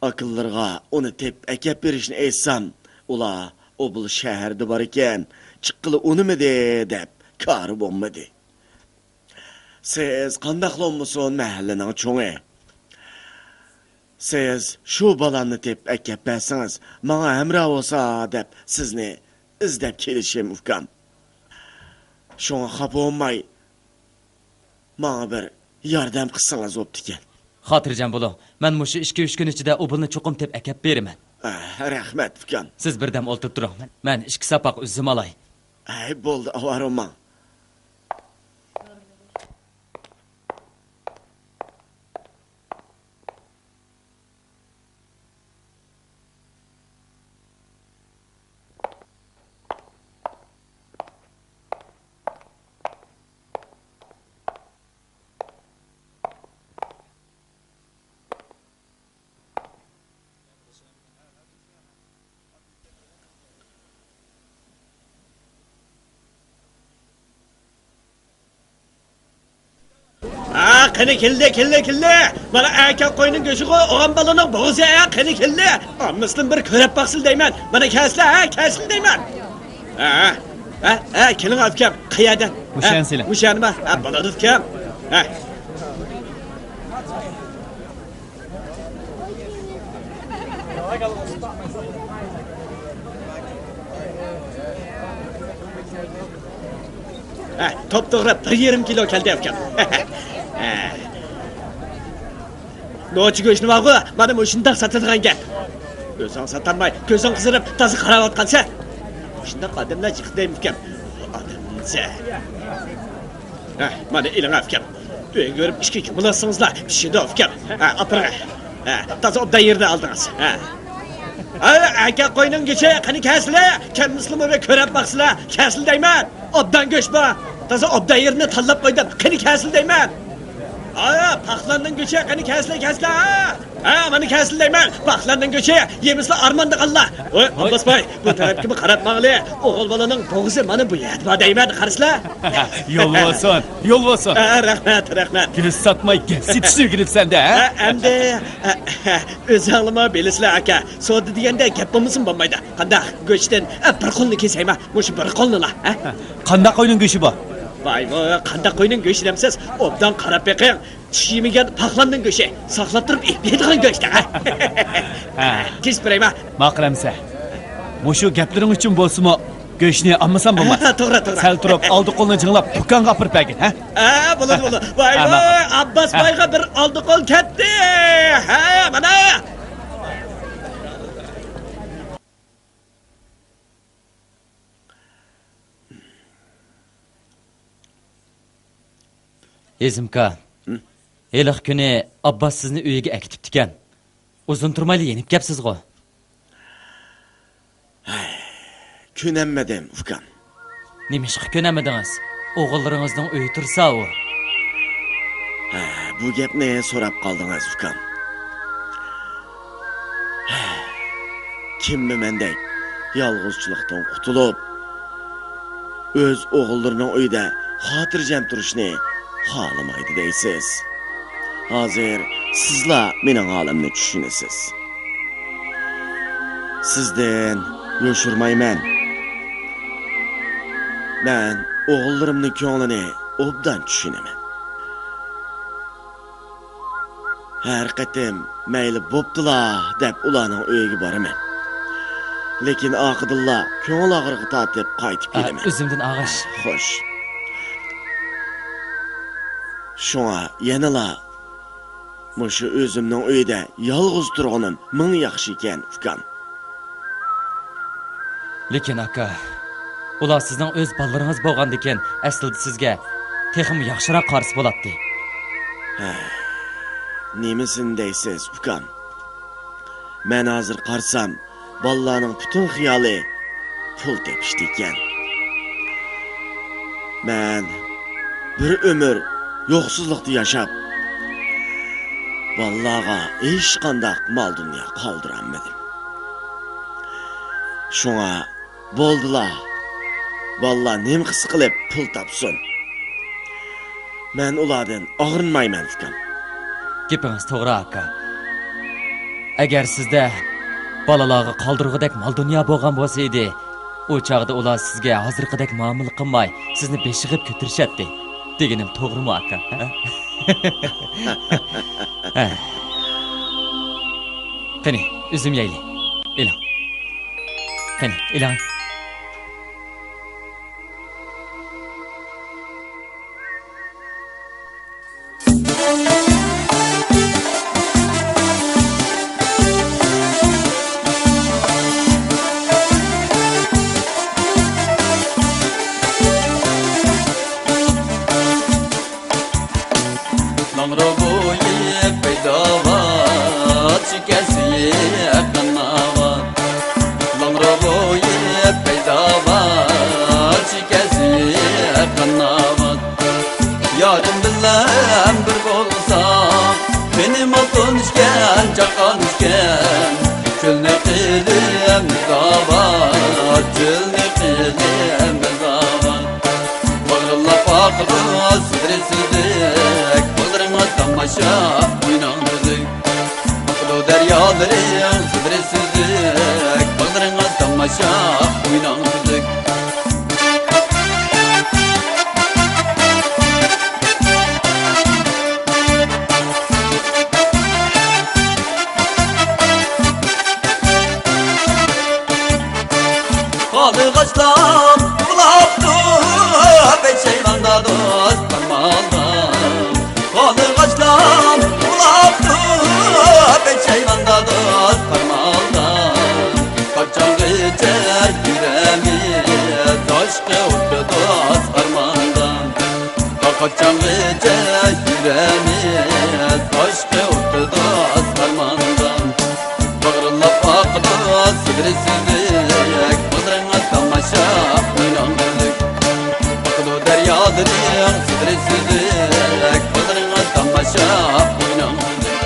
ئاكىلىرىغا ئۇنى تېپىپ ئەكەپ بېرىشنى ئېيتسام، ئۇلار ئوبۇل شەھەردە بار ئىكەن، چىققىلى ئۇنىمىدى دەپ كارى بولمىدى. سىز قانداقلا بولمىسۇن مەھەللىنىڭ چوڭى. سىز شۇ بالامنى تېپىپ ئەكەپ بەرسىڭىز، ماڭا ھەمراھ بولسا دەپ سىزنى ئىزدەپ كېلىشىم، ئۇكام. شۇڭا خاپا بولماي، ماڭا بىر ياردەم قىلسىڭىز بوپتىكەن. خاتىرجەم بولۇڭ، مەن مۇشۇ ئىككى-ئۈچ كۈن ئىچىدە ئوبۇلنى چوقۇم تېپىپ ئەكەپ بېرىمەن. ئەھ، رەھمەت، ئۇكام. سىز بىردەم ئولتۇرۇپ تۇرۇڭ، مەن ئىككى ساپاق ئۈزۈم ئالاي. ھەي، بولدى، ئاۋارە بولماڭ. ھە، قېنى كېلىدۇ، كېلىدۇ، كېلىدۇ. مانا ئەركەك قوينىڭ گۆشىغۇ، ئوغان بالىنىڭ بوغۇزى، ھە، قېنى كېلىدۇ. ھەممىسىنى بىر كۆرۈپ باقسىلە دەيمەن. مانا كەلسىلە، ھە، كەلسىلە دەيمەن. ھە، ھە، ھە، كېلىڭ ئاكام، قەيەردىن؟ مۇشۇ يەرنى سېلىڭ. مۇشۇ يەرنىما؟ ھە، بولىدۇ ئاكام. ھە. ھە، توپتوغرا بىر يېرىم كىلو كەلدى ئاكام. ھە. نوچى گۆشنى بارغۇ، مانا مۇشۇنداق ساتىدىغان گەپ. ئۆزۈڭ ساتالماي، كۆزۈڭ قىزىرىپ، تازا قاراۋاتقانسەن. مۇشۇنداق ئادەملەر جىق دەيمىكەن. ئادەمسە. ھە، مانا ئېلىڭ ئاكام. ئۆيگە بېرىپ ئىككى كۈن بولسىڭىزلا پىشىدۇ ئاكام. ھە، ئاپىرىڭ. ھە، تازا ئوبدان يېرىدىن ئالدىڭىز. ھە. ھە، ئەركەك قوينىڭ گۆشى، قېنى كەلسىلە. كەلمىسىلىمۇ بىر كۆرۈپ باقسىلە. كەلسىلە دەيمەن. ئوبدان گۆش بار. تازا ئوبدان يېرىنى تاللاپ قويدۇم. قېنى كەلسىلە دەيمەن. ھە، پاقلاننىڭ گۆشى، قېنى كەلسىلە، كەلسىلە. ھە، مانا كەلسىلە دەيمەن. پاقلاننىڭ گۆشى، يېمىسىلە ئارماندا قاللا. ۋاي، ئابباس باي، بۇ تەرەپكىمۇ قاراپ ماڭلى. ئوغۇل بالىنىڭ بوغۇزى مانا بۇ يەردە بار دەيمەن، قارىسىلا. يول بولسۇن، يول بولسۇن. ھە، رەھمەت، رەھمەت. گۆش ساتماي گەپ سېتىشنى ئۆگىنىپسەن-دە، ھە؟ ھە، ئەمدى، ھە، ھە، ئۆزۈڭلارمۇ بىلىسىلەر، ئاكا. سودا دېگەندە گەپ بولمىسىمۇ بولمايدۇ. قانداق، گۆشتىن، ھە، بىر قولنى كېسەيمۇ؟ مۇشۇ بىر قولنىلا، ھە؟ قانداق قوينىڭ گۆشى بار؟ ۋاي، ۋاي، قانداق قوينىڭ گۆشى دەمسىز؟ ئوبدان قاراپ بېقىڭ. چىش يېمىگەن پاقلاننىڭ گۆشى، ساقلاپ تۇرۇپ يەيدىغان گۆش-تە. ھە. كېسىپ بېرەيمۇ؟ ماقۇل ئەمىسە. مۇشۇ گەپلىرىڭ ئۈچۈن بولسىمۇ، گۆشنى ئالمىسام بولماس. ھە، توغرا، توغرا. سەل تۇرۇپ، ئالدى قولنى جىڭلاپ، دۇكانغا ئاپىرىپ بەرگىن، ھە؟ ھە، بولىدۇ، بولىدۇ. ۋاي، ھە، ۋاي، ماقۇل. ئابباس بايغا بىر ئالدى قول كەتتى. ھە، مانا. ھېزىمكا، ھېلىقى كۈنى ئابباس سىزنى ئۆيىگە ئەكېتىپتىكەن. ئۇزۇن تۇرمايلا يېنىپ كەپسىزغۇ؟ ھەي، كۆنەلمىدىم، ئۇكام. نېمىشقا كۆنەلمىدىڭىز؟ ئوغۇللىرىڭىزنىڭ ئۆيى تۇرسا ئۇ. ھە، بۇ گەپنى سوراپ قالدىڭىز، ئۇكام. ھە، كىممۇ مەندەك يالغۇزچىلىقتىن قۇتۇلۇپ، ئۆز ئوغۇللىرىنىڭ ئۆيىدە خاتىرجەم تۇرۇشنى خالىمايدۇ دەيسىز؟ ھازىر سىزلا مېنىڭ ھالىمنى چۈشىنىسىز. سىزدىن يوشۇرمايمەن. مەن ئوغۇللىرىمنىڭ كۆڭلىنى ئوبدان چۈشىنىمەن. ھەر قېتىم مەيلى بوپتۇلا دەپ ئۇلارنىڭ ئۆيىگە بارىمەن. لېكىن ئارقىدىنلا كۆڭۈل ئاغرىقى تارتىپ قايتىپ ئا، كېلىمەن. ئۈزۈمدىن ئاغاش. خوش. شۇڭا يەنىلا مۇشۇ ئۆزۈمنىڭ ئۆيىدە يالغۇز تۇرغىنىم مىڭ ياخشى ئىكەن، ئۇكام. لېكىن ئاكا، ئۇلار سىزنىڭ ئۆز بالىلىرىڭىز بولغاندىكىن، ئەسلىدە سىزگە تېخىمۇ ياخشىراق قارىسا بولاتتى. ھە، نېمىسىنى دەيسىز، ئۇكام؟ مەن ھازىر قارىسام، بالىلارنىڭ پۈتۈن خىيالى پۇل تېپىشتا ئىكەن. مەن بىر ئۆمۈر يوقسۇزلۇقتا ياشاپ، بالىلارغا ھېچقانداق مال-دۇنيا قالدۇرالمىدىم. شۇڭا بولدىلا، بالىلار نېمە قىلسا قىلىپ پۇل تاپسۇن. مەن ئۇلاردىن ئاغرىنمايمەن، ئۇكام. گېپىڭىز توغرا، ئاكا. ئەگەر سىزدە بالىلارغا قالدۇرغۇدەك مال-دۇنيا بولغان بولسا ئىدى، ئۇ چاغدا ئۇلار سىزگە ھازىرقىدەك مۇئامىلە قىلماي، سىزنى بېشىغا كۆتۈرۈشەتتى، دېگىنىم توغرىمۇ، ئاكا؟ ھە؟ ھە. قېنى، ئۈزۈم يەيلى. ئېلىڭ. قېنى، ئېلىڭ. لوڭرا بويى پەيزاۋات، چېكەسى قىناۋات. لوڭرا بويى پەيزاۋات، چېكەسى قىناۋات. يارىم بىلەن بىر بولسا، قېنى مال-تون ئىكەن، چاققان ئىكەن. چۆلنى قىلىمىز ئاۋات، چۆلنى قىلىمىز ئاۋات. باغرىلاپ ئاقىدۇ سىدرى سۈزۈك، بالىلىرىڭىز تاماشا، ئويناڭ تۈزۈك. ئاقىدۇ دەريالىرىڭ سىدرى سۈزۈك، بالىلىرىڭىز تاماشا، ئويناڭ تۈزۈك. خالىغاچلام ئۇلاپتۇ پېچەيۋاندا دوست قارمالدا. خالىغاچلام ئۇلاپتۇ پېچەيۋاندا دوست قارمالدا. قاچانغىچە يۈرەمىز ئاشقا ئوتىدا ئارماندا. قاچانغىچە يۈرەمىز ئاشقا ئوتىدا ئارماندا. باغرىلاپ ئاقىدۇ سىدرى سۈزۈك، بالىلىرىڭىز تاماشا، ئويناڭ تۈزۈك. ئاقىدۇ دەريالىرىڭ سىدرى سۈزۈك، بالىلىرىڭىز تاماشا، ئويناڭ تۈزۈك.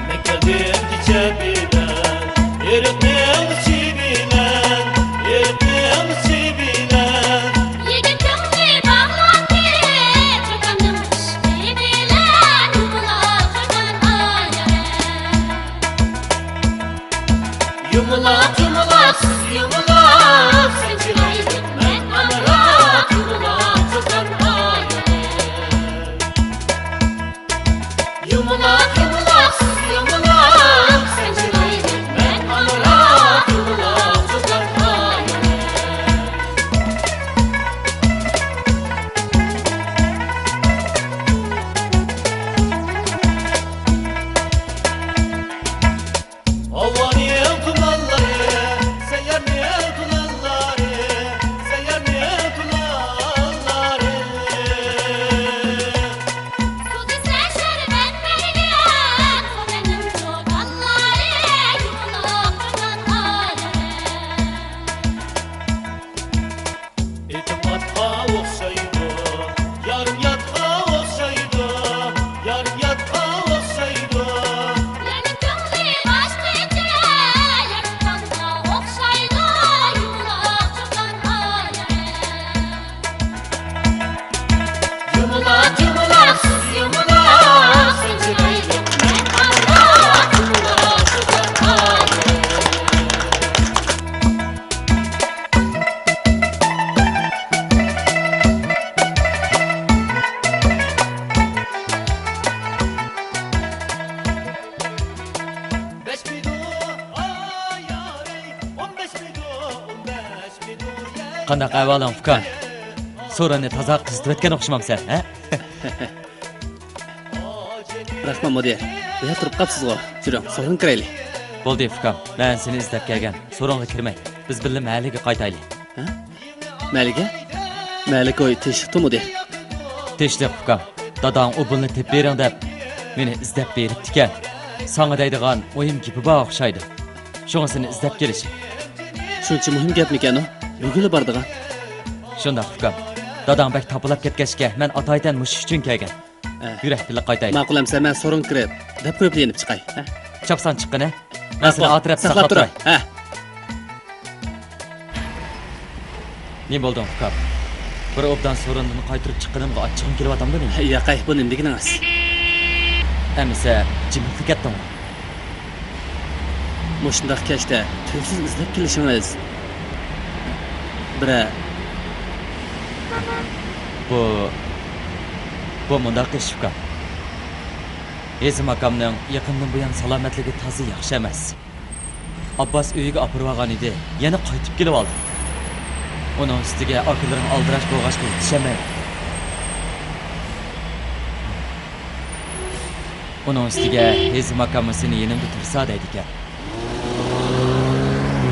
مەن كەلدىم كېچە بىلەن، ئېرىقنىڭ ئىچى بىلەن، ئېرىقنىڭ ئىچى بىلەن. يىگىت كۆڭلى باغلاندى، چوكاننىڭ ئىشقى بىلەن، يۇمىلاق قىلغان ئايال. يۇمىلاق، يۇمىلاق، سىز يۇمىلاق، سەن چىرايلىق، مەن ئامراق، يۇمىلاق، چوكان ئايال. يۇمىلاق، يۇمىلاق، سىز يۇمىلاق، سەن چىرايلىق، مەن ئامراق، يۇمىلاق، چوكان ئايال. ھاۋانىڭ تۇمانلىرى، سەييارنىڭ قانداق ئەھۋالىڭ، ئۇكام؟ سورۇننى تازا قىزىتىۋەتكەن ئوخشىمامسەن، ھە؟ رەھمەت، مۇدىر. بۇ يەردە تۇرۇپ قاپسىزغۇ. يۈرۈڭ، سورۇنغا كىرەيلى. بولدى، ئۇكام. مەن سېنى ئىزدەپ كەلگەن. سورۇنغا كىرمەي، بىز بىللە مەھەللىگە قايتايلى. ھە؟ مەھەللىگە؟ مەھەللىگە كوي تىنچلىقتۇ، مۇدىر؟ تىنچلىق، ئۇكام. داداڭ ئوبۇلنى تېپىپ بېرىڭ دەپ، مېنى ئىزدەپ بېرىپتىكەن. ساڭا دەيدىغان مۇھىم گېپى بار ئوخشايدۇ. شۇڭا سېنى ئىزدەپ كېلىشىم. شۇنچە مۇھىم گەپمىكەن ئۇ؟ بۈگۈنلا بارىدىغان؟ شۇنداق، ئۇكام. داداڭ بەك تاپىلاپ كەتكەچكە، مەن ئاتايىتەن مۇشۇ ئۈچۈن كەلگەن. ئە. يۈرە، بىللە قايتايلى. ماقۇل ئەمسە، مەن سورۇنغا كىرىپ، دەپ قويۇپلا يېنىپ چىقاي. ھە؟ چاپسان چىققىن، ھە؟ مەن سېنى ماقۇل. ئاتراپ ساقلاپ ساقلاپ تۇراي. تۇراي. ھە. نېمە بولدۇڭ، ئۇكام؟ بىر ئوبدان سورۇندىن قايتۇرۇپ چىققىنىمغا ئاچچىقىڭ كېلىۋاتامدۇ نېمە؟ ياقەي، بۇ نېمە دېگىنىڭىز؟ ئەمىسە جىمىپلا كەتتىڭغۇ؟ مۇشۇنداق كەچتە تۈرسىز ئىزدەپ كېلىشىڭىز بىرەر. بۇ، بۇ مۇنداق ئىش، ئۇكام. ھېزىم ئاكامنىڭ يېقىندىن بۇيان سالامەتلىكى تازا ياخشى ئەمەس. ئابباس ئۆيىگە ئاپىرىۋالغان ئىدى، يەنە قايتىپ كېلىۋالدى. ئۇنىڭ ئۈستىگە ئاكىلىرىڭ ئالدىراش بولغاچقا يېتىشەلمەيدۇ. ئۇنىڭ ئۈستىگە ھېزىم ئاكاممۇ سېنى يېنىمدا تۇرسا دەيدىكەن.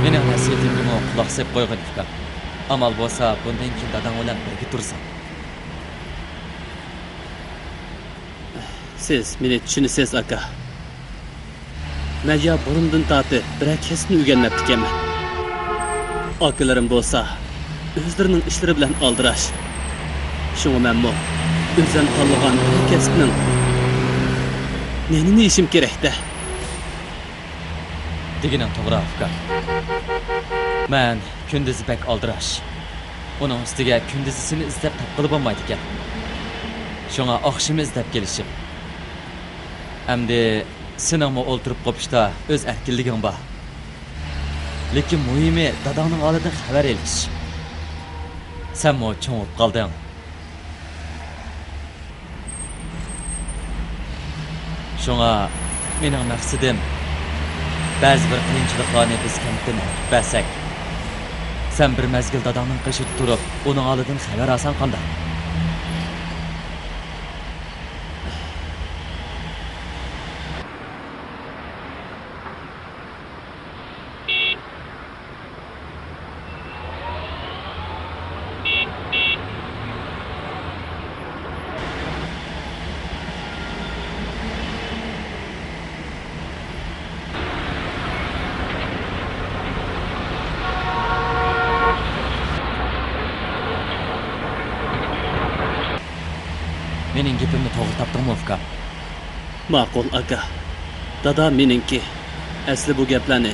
مېنىڭ نەسىھىتىمگىمۇ قۇلاق سېلىپ قويغىن، ئۇكام. ئامال بولسا، بۇندىن كېيىن داداڭ بىلەن بىرگە تۇرساڭ. سىز مېنى چۈشىنىسىز، ئاكا. مەن يا بۇرۇندىن تارتىپ بىرەر كەسىپنى ئۆگەنمەپتىكەنمەن. ئاكىلىرىم بولسا ئۆزلىرىنىڭ ئىشلىرى بىلەن ئالدىراش. شۇڭا مەنمۇ ئۆزۈم تاللىغان بىر كەسىپنىڭ نېنىنى يېيىشىم كېرەك-دە. دېگىنىڭ توغرا، ئۇكام. مەن كۈندۈزى بەك ئالدىراش. ئۇنىڭ ئۈستىگە كۈندۈزى سېنى ئىزدەپ تاپقىلى بولمايدىكەن. شۇڭا ئاخشىمى ئىزدەپ كېلىشىم. ئەمدى سېنىڭمۇ ئولتۇرۇپ قوپۇشتا ئۆز ئەركىنلىكىڭ بار. لېكىن مۇھىمى داداڭنىڭ ھالىدىن خەۋەر ئېلىش. سەنمۇ چوڭ بولۇپ قالدىڭ. شۇڭا مېنىڭ مەقسىتىم، بەزى بىر قىيىنچىلىقلارنى بىز كەنتتىن ئۆتۈپ بەرسەك، سەن بىر مەزگىل داداڭنىڭ قېشىدا تۇرۇپ، ئۇنىڭ ھالىدىن خەۋەر ئالساڭ قانداق؟ مېنىڭ گېپىمنى توغرا تاپتىڭمۇ، ئۇكام؟ ماقۇل، ئاكا. دادا مېنىڭكى. ئەسلى بۇ گەپلەرنى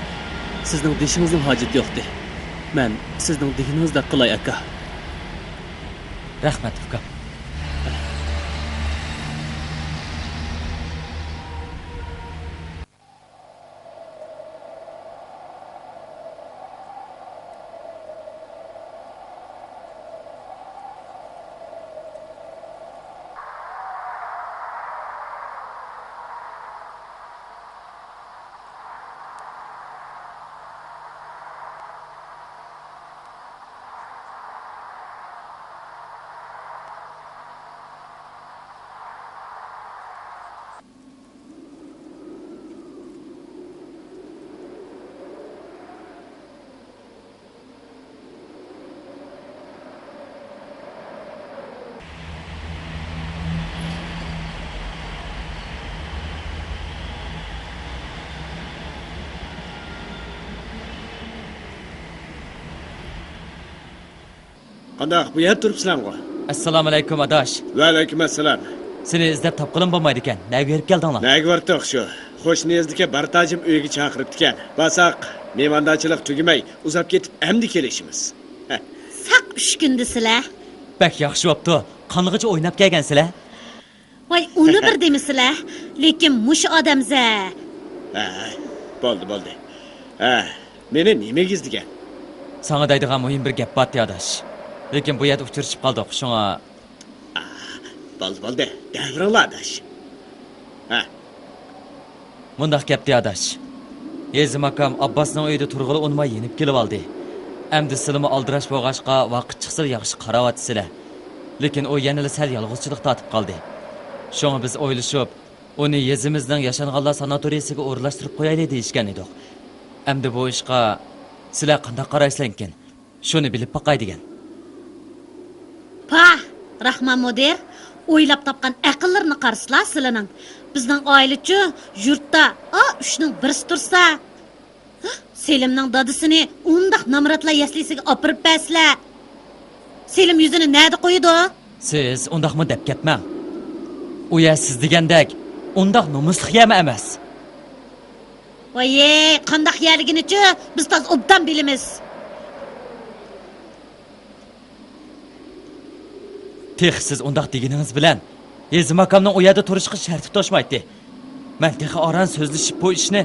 سىزنىڭ دېيىشىڭىزنىڭ ھاجىتى يوقتى. مەن سىزنىڭ دېگىنىڭىزدەك قىلاي، ئاكا. رەھمەت، ئۇكام. قانداق، بۇ يەردە تۇرۇپسىلەرغۇ؟ ئەسسالامۇئەلەيكۇم، ئاداش. ۋەئەلەيكۇم ئەسسالام. سېنى ئىزدەپ تاپقىلىمۇ بولمايدىكەن. نەگە بېرىپ كەلدىڭلار؟ نەگە باراتتۇق شۇ. قوشنا يېزىدىكى بارتاجىم ئۆيىگە چاقىرىپتىكەن. بارساق، مېھماندارچىلىق تۈگىمەي، ئۇزاپ كېتىپ ئەمدى كېلىشىمىز. ساق ئۈچ كۈندىسىلەر. بەك ياخشى بوپتۇ. قانغىچە ئويناپ كەلگەنسىلەر. ۋاي، ئۇنى بىر دېمىسىلە. لېكىن مۇشۇ ئادەمزە. ھە، بولدى، بولدى. ھە، مېنى نېمىگە ئىزدىگەن؟ ساڭا دەيدىغان مۇھىم بىر گەپ بارتى، ئاداش. لېكىن بۇ يەردە ئۇچرىشىپ قالدۇق، شۇڭا. ئا، بولدى، بولدى. دەۋېرىڭلار، ئاداش. ھە. مۇنداق گەپتى، ئاداش. ھېزىم ئاكام ئابباسنىڭ ئۆيىدە تۇرغىلى ئۇنىماي يېنىپ كېلىۋالدى. ئەمدى سىلىمۇ ئالدىراش بولغاچقا، ۋاقىت چىقسىلا ياخشى قاراۋاتىسىلەر. لېكىن ئۇ يەنىلا سەل يالغۇزچىلىق تارتىپ قالدى. شۇڭا بىز ئويلىشىپ، ئۇنى يېزىمىزنىڭ ياشانغانلار ساناتورىيىسىگە ئورۇنلاشتۇرۇپ قويايلى دېيىشكەن ئىدۇق. ئەمدى بۇ ئىشقا سىلەر قانداق قارايسىلەركىن؟ شۇنى بىلىپ باقاي دېگەن. پاھ، راخمان مۇدىر، ئويلاپ تاپقان ئەقىللىرىنى قارىسىلا سىلىنىڭ. بىزنىڭ ئائىلىچۇ يۇرتتا ئا ئۈچنىڭ بىرسى تۇرسا، سېلىمنىڭ دادىسىنى ئۇنداق نامراتلار يەسلىسىگە ئاپىرىپ بەرسىلە، سېلىم يۈزىنى نەدە قويىدۇ؟ سىز ئۇنداقمۇ دەپ كەتمەڭ. ئۇ يەر سىز دېگەندەك ئۇنداق نومۇسلۇق يەرمۇ ئەمەس. ۋايي، قانداق يەرلىكىنىچۇ بىز تازا ئوبدان بىلىمىز. تېخى سىز ئۇنداق دېگىنىڭىز بىلەن ھېزىم ئاكامنىڭ ئۇ يەردە تۇرۇشقا شەرتى توشمايتتى. مەن تېخى ئاران سۆزلىشىپ بۇ ئىشنى.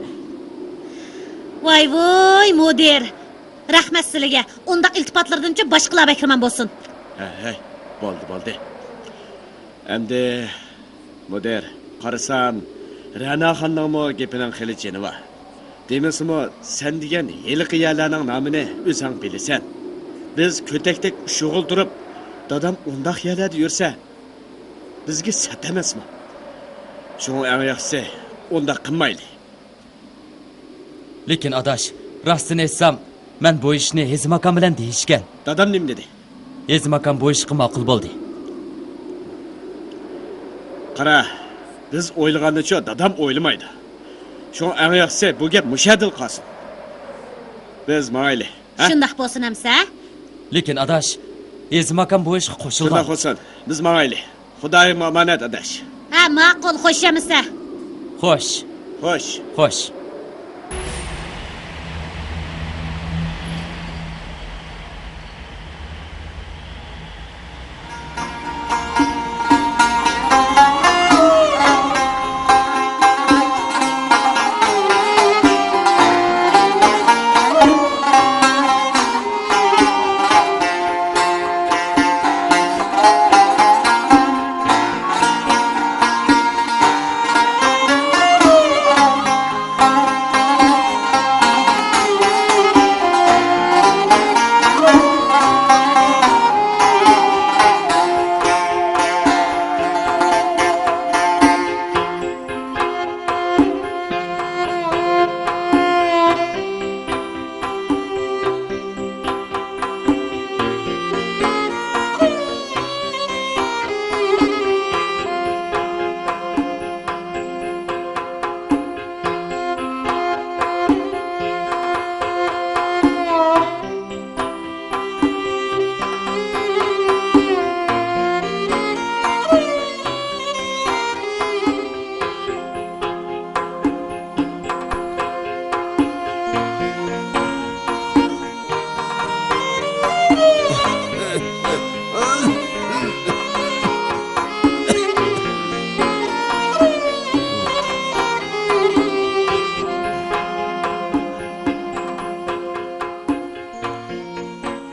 ۋاي ۋۇي مۇدىر، رەھمەت سىلىگە. ئۇنداق ئىلتىپاتلىرىدىنچۇ باشقىلار بەھرىمەن بولسۇن. ھەي ھەي، بولدى بولدى. ئەمدى مۇدىر، قارىسام، رەناخاننىڭمۇ گېپىنىڭ خېلى جېنى بار. دېمىسىمۇ، سەن دېگەن ھېلىقى يەرلەرنىڭ نامىنى ئۆزۈڭ بىلىسەن. بىز كۆتەكتەك ئۈچ ئوغۇل تۇرۇپ، دادام ئۇنداق يەرلەردە يۈرسە، بىزگە سەت ئەمەسمۇ؟ شۇڭا ئەڭ ياخشىسى ئۇنداق قىلمايلى. لېكىن ئاداش، راستىنى ئېيتسام، مەن بۇ ئىشنى ھېزىم ئاكام بىلەن دېيىشكەن. دادام نېمە دېدى؟ ھېزىم ئاكام بۇ ئىشقا ماقۇل بولدى. قارا، بىز ئويلىغاننىچۇ دادام ئويلىمايدۇ. شۇڭا ئەڭ ياخشىسى بۇ گەپ مۇشۇ يەردىلا قالسۇن. بىز ماڭايلى، ھە؟ شۇنداق بولسۇن ئەمىسە. لېكىن ئاداش، ھېزىم ئاكام بۇ ئىشقا قوشۇلغان. شۇنداق بولسۇن، بىز ماڭايلى. خۇدايىم ئامانەت، ئاداش. ھە، ماقۇل، خوش ئەمىسە. خوش. خوش. خوش.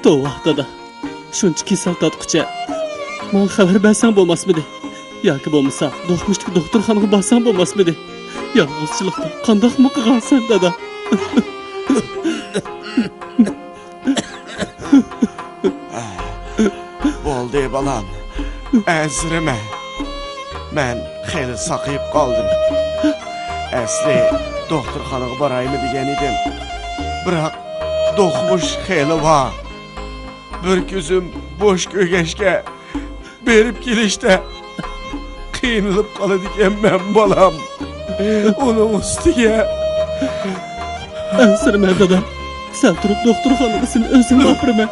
توۋا، دادا. شۇنچە كېسەل تارتقۇچە ماڭا خەۋەر بەرسەڭ بولماسمىدى؟ ياكى بولمىسا دوقمۇشتىكى دوختۇرخانىغا بارساڭ بولماسمىدى؟ يالغۇزچىلىقتا قانداقمۇ قىلغانسەن، دادا؟ بولدى، بالام، ئەنسىرىمە. مەن خېلى ساقىيىپ قالدىم. ئەسلى دوختۇرخانىغا بارايمۇ دېگەن ئىدىم. بىراق دوقمۇش خېلى بار. بىر كۆزۈم بوش كۆرگەچكە، بېرىپ كېلىشتە قىينىلىپ قالىدىكەنمەن، بالام. ئۇنىڭ ئۈستىگە. ئەنسىرىمە، دادا. سەل تۇرۇپ دوختۇرخانىغا سېنى ئۆزۈم ئاپىرىمەن.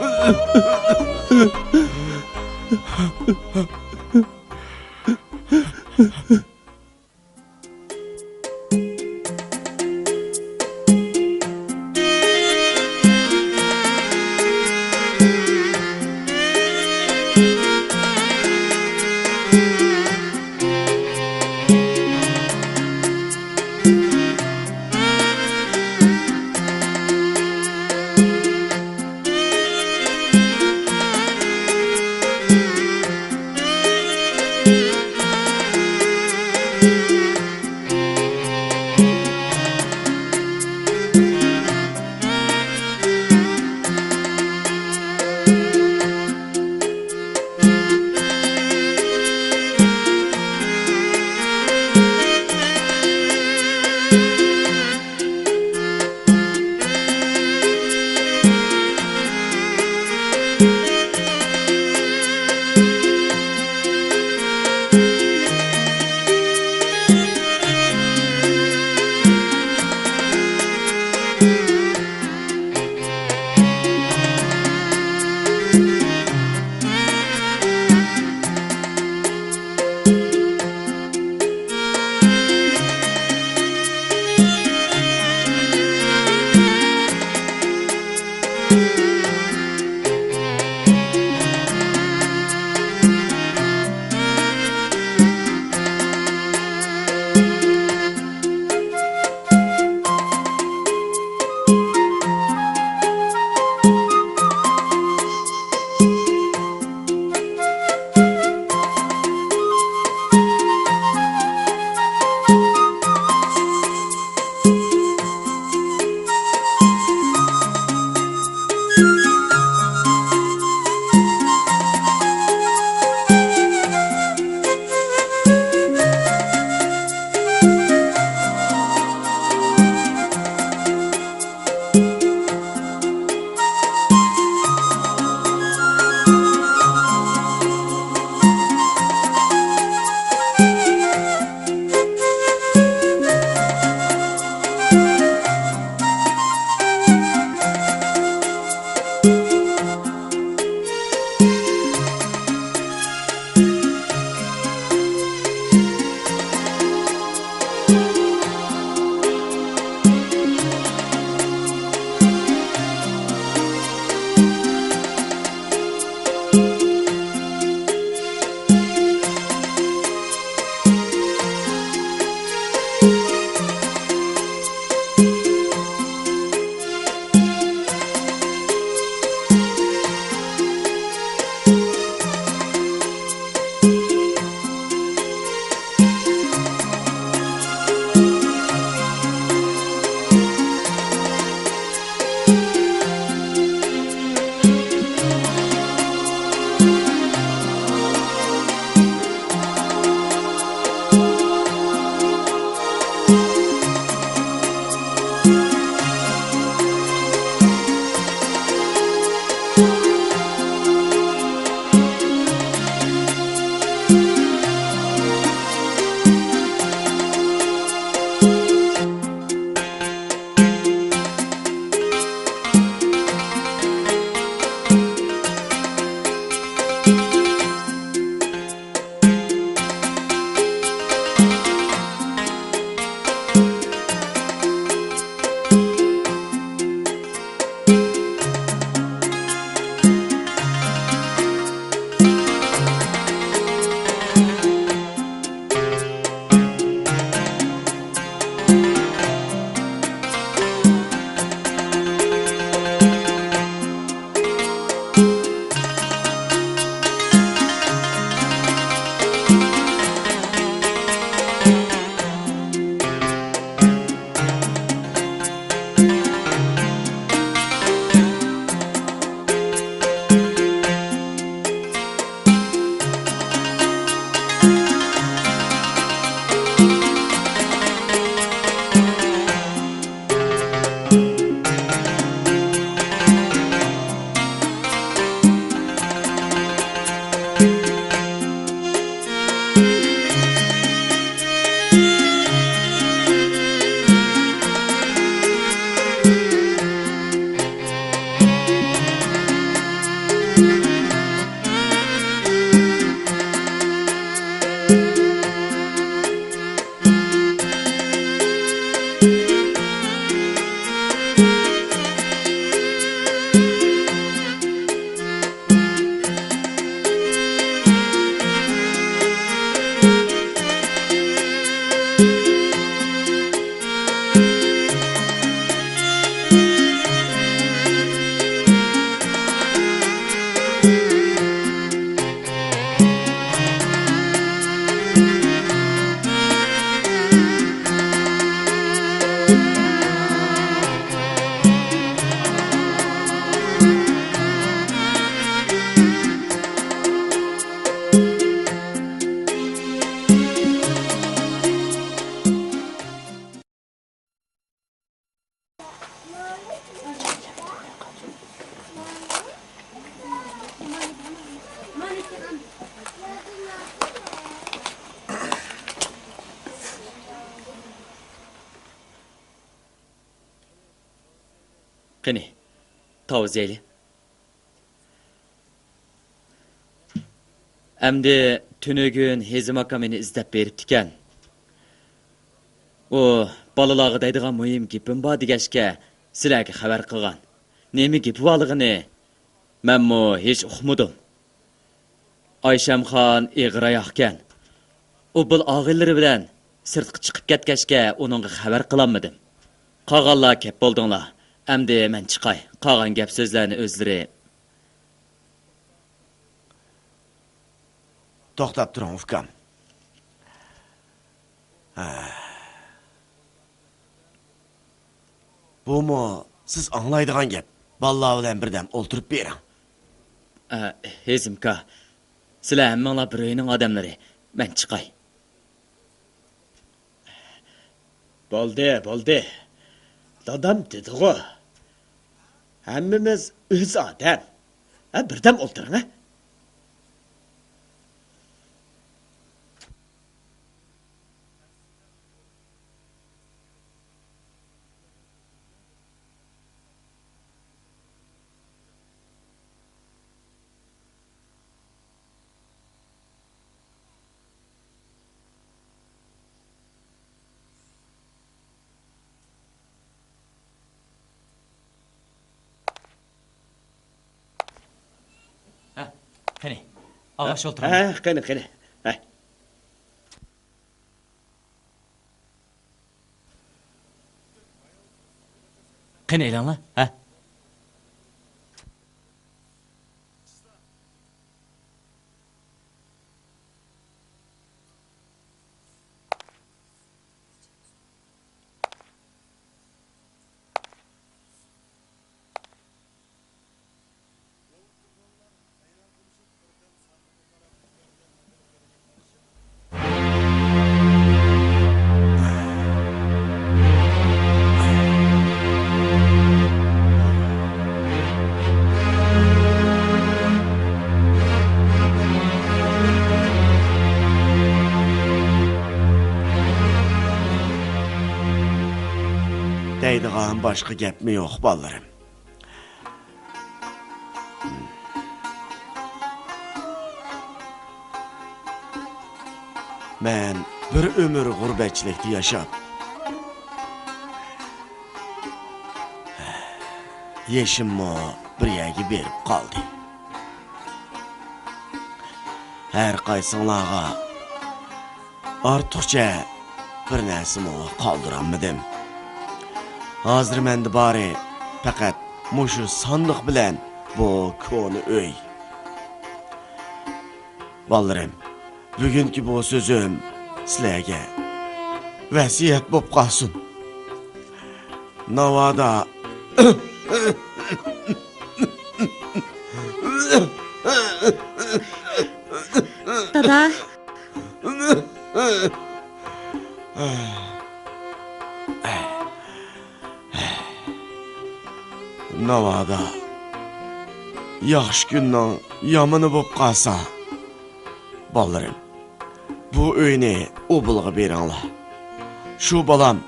قېنى، تاۋۇز يەيلى. ئەمدى تۈنۈگۈن ھېزىم ئاكا مېنى ئىزدەپ بېرىپتىكەن. ئۇ بالىلارغا دەيدىغان مۇھىم گېپىم بار دېگەچكە، سىلەرگە خەۋەر قىلغان. نېمە گېپى بارلىقىنى مەنمۇ ھېچ ئۇقمىدىم. ئايشەمخان ئېغىر ئاياقكەن. ئۇ بىر ئاغىنىلىرى بىلەن سىرتقا چىقىپ كەتكەچكە ئۇنىڭغا خەۋەر قىلالمىدىم. قالغانلار كەپ بولدۇڭلار. ئەمدى مەن چىقاي. قالغان گەپ سۆزلەرنى ئۆزلىرى. توختاپ تۇرۇڭ، ئۇكام. ھە. بۇمۇ سىز ئاڭلايدىغان گەپ. بالىلار بىلەن بىردەم ئولتۇرۇپ بېرىڭ. ئە، ھېزىمكا، سىلەر ھەممىڭلار بىر ئۆينىڭ ئادەملىرى. مەن چىقاي. بولدى، بولدى. دادام دېدىغۇ. ھەممىمىز ئۆز ئادەم. ھە، بىردەم ئولتۇرۇڭ، ھە. ھە، قېنى، ئاغاش ئولتۇرۇڭ. ھە، قېنى، قېنى. ھە. قېنى، ئېلىڭلار. ھە. دەيدىغان باشقا گەپمۇ يوق، بالىلىرىم. مەن بىر ئۆمۈر غۇربەتچىلىكتە ياشاپ، يېشىممۇ بىر يەرگە بېرىپ قالدى. ھەر قايسىڭلارغا ئارتۇقچە بىر نەرسىمۇ قالدۇرالمىدىم. ھازىر مەندە بارى پەقەت مۇشۇ ساندۇق بىلەن بۇ كونا ئۆي. بالىلىرىم، بۈگۈنكى بۇ سۆزۈم سىلەرگە ۋەسىيەت بولۇپ قالسۇن. ناۋادا. دادا. ناۋادا ياخشى كۈننىڭ يامىنى بولۇپ قالسا، بالىلىرىم، بۇ ئۆينى ئوبۇلغا بېرىڭلار. شۇ بالام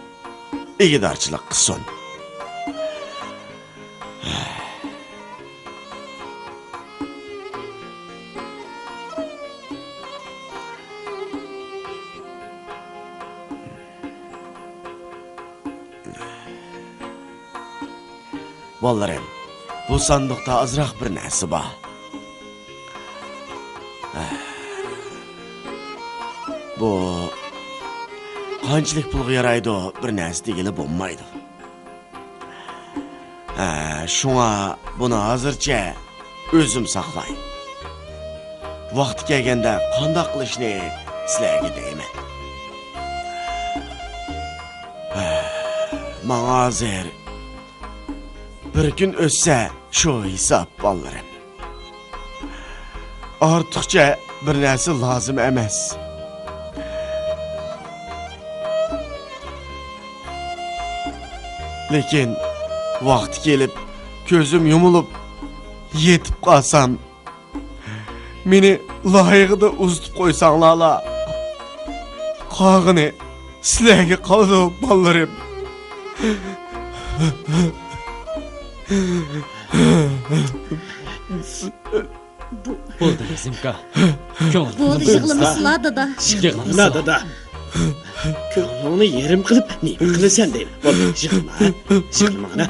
ئىگىدارچىلىق قىلسۇن. بالىلىرىم، بۇ ساندۇقتا ئازراق بىر نەرسە بار. بۇ قانچىلىك پۇلغا يارايدۇ، بىر نەرسە دېگىلى بولمايدۇ. ھە، شۇڭا بۇنى ھازىرچە ئۆزۈم ساقلاي. ۋاقتى كەلگەندە قانداق قىلىشنى سىلەرگە دەيمەن. ھە، ماڭا ھازىر بىر كۈن ئۆتسە شۇ ھېساب، بالىلىرىم. ئارتۇقچە بىر نەرسە لازىم ئەمەس. لېكىن ۋاقتى كېلىپ، كۆزۈم يۇمۇلۇپ يېتىپ قالسام، مېنى لايىقىدا ئۇزىتىپ قويساڭلارلا، قالغىنى سىلەرگە قالىدۇ، بالىلىرىم. بولدى، زىمكا. كۆڭۈل بولدى، يىغلىمىسىلا، دادا. يىغلىمىسىلا، دادا. كۆڭلۈڭنى يېرىم قىلىپ نېمە قىلىسەن دەيمەن. بولدى، يىغلىما، يىغلىما ئانا.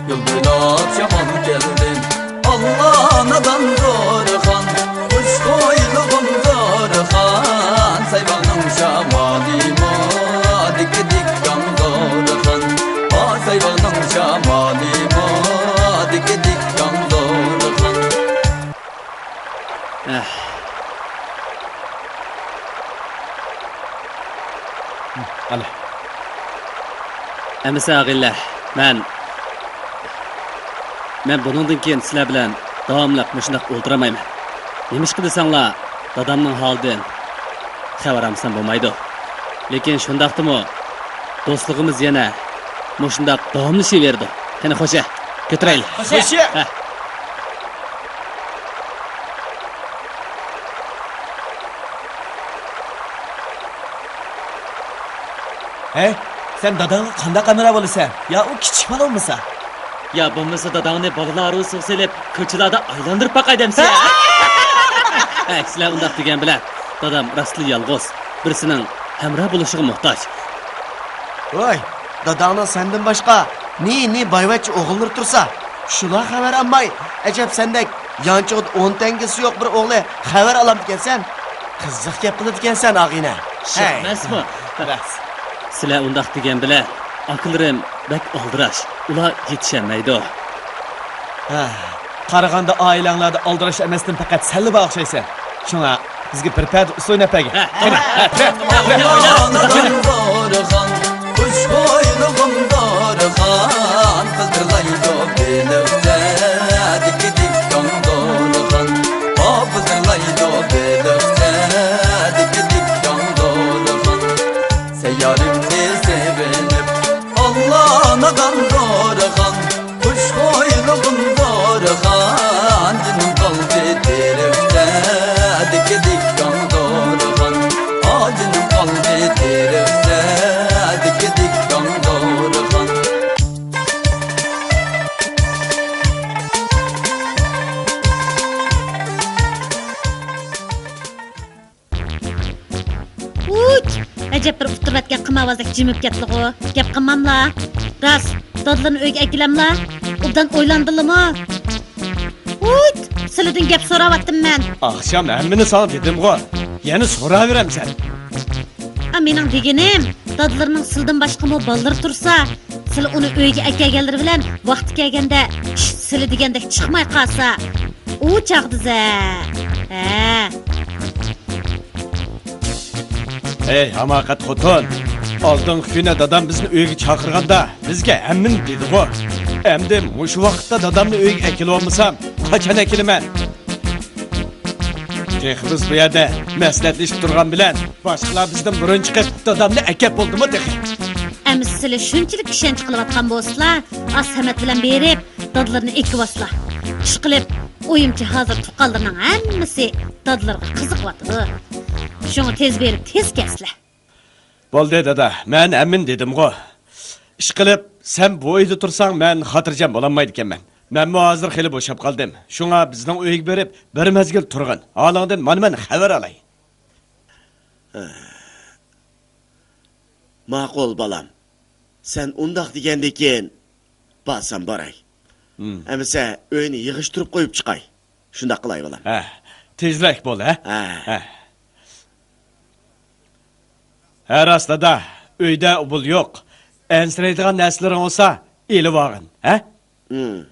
گۈل بويلاپ شامال كەلدى، ئاللا نادان زورخان، خۇش خۇيلۇغۇم زورخان، سايباغنىڭ شامالىمۇ دىككە دىككاڭ زورخان، ئا سايباغنىڭ شامالىمۇ دىككە دىككاڭ زورخان. ئەھ. ئەلە. ئەمىسە ئاغىنىلەر، مەن، مەن بۇنىڭدىن كېيىن سىلەر بىلەن داۋاملىق مۇشۇنداق ئولتۇرالمايمەن. نېمىشقا دېسەڭلار، دادامنىڭ ھالىدىن خەۋەر ئالمىسام بولمايدۇ. لېكىن شۇنداقتىمۇ دوستلۇقىمىز يەنە مۇشۇنداق داۋاملىشىۋېرىدۇ. قېنى، خوشە، كۆتۈرەيلى. خوشە. ھە. ھەي، سەن داداڭغا قانداق ھەمراھ بولىسەن؟ يا ئۇ كىچىك بالا بولمىسا؟ يا بولمىسا داداڭنى بالىلار ئارىسىغا سېلىپ، كوچىلاردا ئايلاندۇرۇپ باقاي دەمسە؟ ھەي، سىلەر ئۇنداق دېگەن بىلەن، دادام راستلا يالغۇز، بىرسىنىڭ ھەمراھ بولۇشىغا موھتاج. ۋاي، داداڭنىڭ سەندىن باشقا نى-نى بايۋەچچە ئوغۇللىرى تۇرسا، شۇلار خەۋەر ئالماي، ئەجەب سەندەك يانچۇقىدا ئون تەڭگىسى يوق بىر ئوغلى خەۋەر ئالامدىكەنسەن؟ قىزىق گەپ قىلىدىكەنسەن، ئاغىنە. شەك ھەي. ئەمەسمۇ؟ راست. سىلەر ئۇنداق دېگەن بىلەن، ئاكىلىرىم بەك ئالدىراش، ئۇلار يېتىشەلمەيدۇ. ھە، قارىغاندا ئائىلەڭلاردا ئالدىراش ئەمەستىن پەقەت سەنلا بار ئوخشايسەن. شۇڭا بىزگە بىر پەدە ئۇسسۇل ئويناپ بەرگىن. ھە، قېنى. ئاللا نادان زورخان، خۇش خۇيلۇغۇم زورخان، قىزدىرلايدۇ بېلىقچە دىككە دىككاڭ زورخان، ئا، قىزدىرلايدۇ بېلىقچە دىككە دىككاڭ زورخان، سەييارىمنى سېغىنىپ، ئاللا نادان زورخان. خۇش خۇيلۇغۇم زورخان، جېنىم قالدى تېرىقچە دىككە دىككاڭ زورخان، ئا، جېنىم قالدى تېرىقچە دىككە دىككاڭ زورخان. ۋۇچ! ئەجەب بىر ئۇتتۇرۇۋەتكەن قىمارۋازدەك جىمىپ كەتتىغۇ. گەپ قىلماملا. راست، دادىلىرىنى ئۆيگە ئەكېلەملا؟ ئوبدان ئويلاندىلىمۇ؟ ۋۇچ! سىلىدىن گەپ سوراۋاتتىم مەن. ئاخشام ھەممىنى ساڭا دېدىمغۇ. يەنە سوراۋېرەمسەن. ئا، مېنىڭ دېگىنىم، دادىلىرىنىڭ سىلىدىن باشقىمۇ بالىلىرى تۇرسا، سىلى ئۇنى ئۆيگە ئەكەلگەنلىرى بىلەن ۋاقتى كەلگەندە ئىش سىلى دېگەندەك چىقماي قالسا، ئۇ چاغدا زە. ھە. ھەي، ھاماقەت خوتۇن! ئالدىنقى كۈنى دادام بىزنى ئۆيگە چاقىرغاندا، بىزگە ھەممىنى دېدىغۇ. ئەمدى مۇشۇ ۋاقىتتا دادامنى ئۆيگە ئەكېلىۋالمىسام، قاچان ئەكېلىمەن؟ تېخى بىز بۇ يەردە مەسلىھەتلىشىپ تۇرغان بىلەن، باشقىلار بىزدىن بۇرۇن چىقىپ، دادامنى ئەكەپ بولدىمۇ تېخى؟ ئەمىسە سىلى شۇنچىلىك ئىشەنچ قىلىۋاتقان بولسىلا، ئاز سەمەت بىلەن بېرىپ، دادىلىرىنى ئېكىۋالسىلا. ئىشقىلىپ، ئويۇمچە ھازىر تۇغقانلىرىنىڭ ھەممىسى دادىلىرىغا قىزىقىۋاتىدۇ. شۇڭا تېز بېرىپ، تېز كەلسىلە. بولدى، دادا، مەن ھەممىنى دېدىمغۇ. ئىشقىلىپ، سەن بۇ ئۆيدە تۇرساڭ، مەن خاتىرجەم بولالمايدىكەنمەن. مەنمۇ ھازىر خېلى بوشاپ قالدىم. شۇڭا بىزنىڭ ئۆيگە بېرىپ، بىر مەزگىل تۇرغىن. ھالىڭدىن مانا مەن خەۋەر ئالاي. ماقۇل، بالام. سەن ئۇنداق دېگەندىكىن، بارسام باراي. ھىم. ئەمىسە ئۆينى يىغىشتۇرۇپ قويۇپ چىقاي. شۇنداق قىلاي، بالام. ھە، تېزرەك بول، ھە؟ ھە. ھە. ھە، راست، دادا. ئۆيدە ئۇبۇل يوق. ئەنسىرەيدىغان نەرسىلىرىڭ بولسا، ئېلىۋالغىن، ھە؟ ھىم.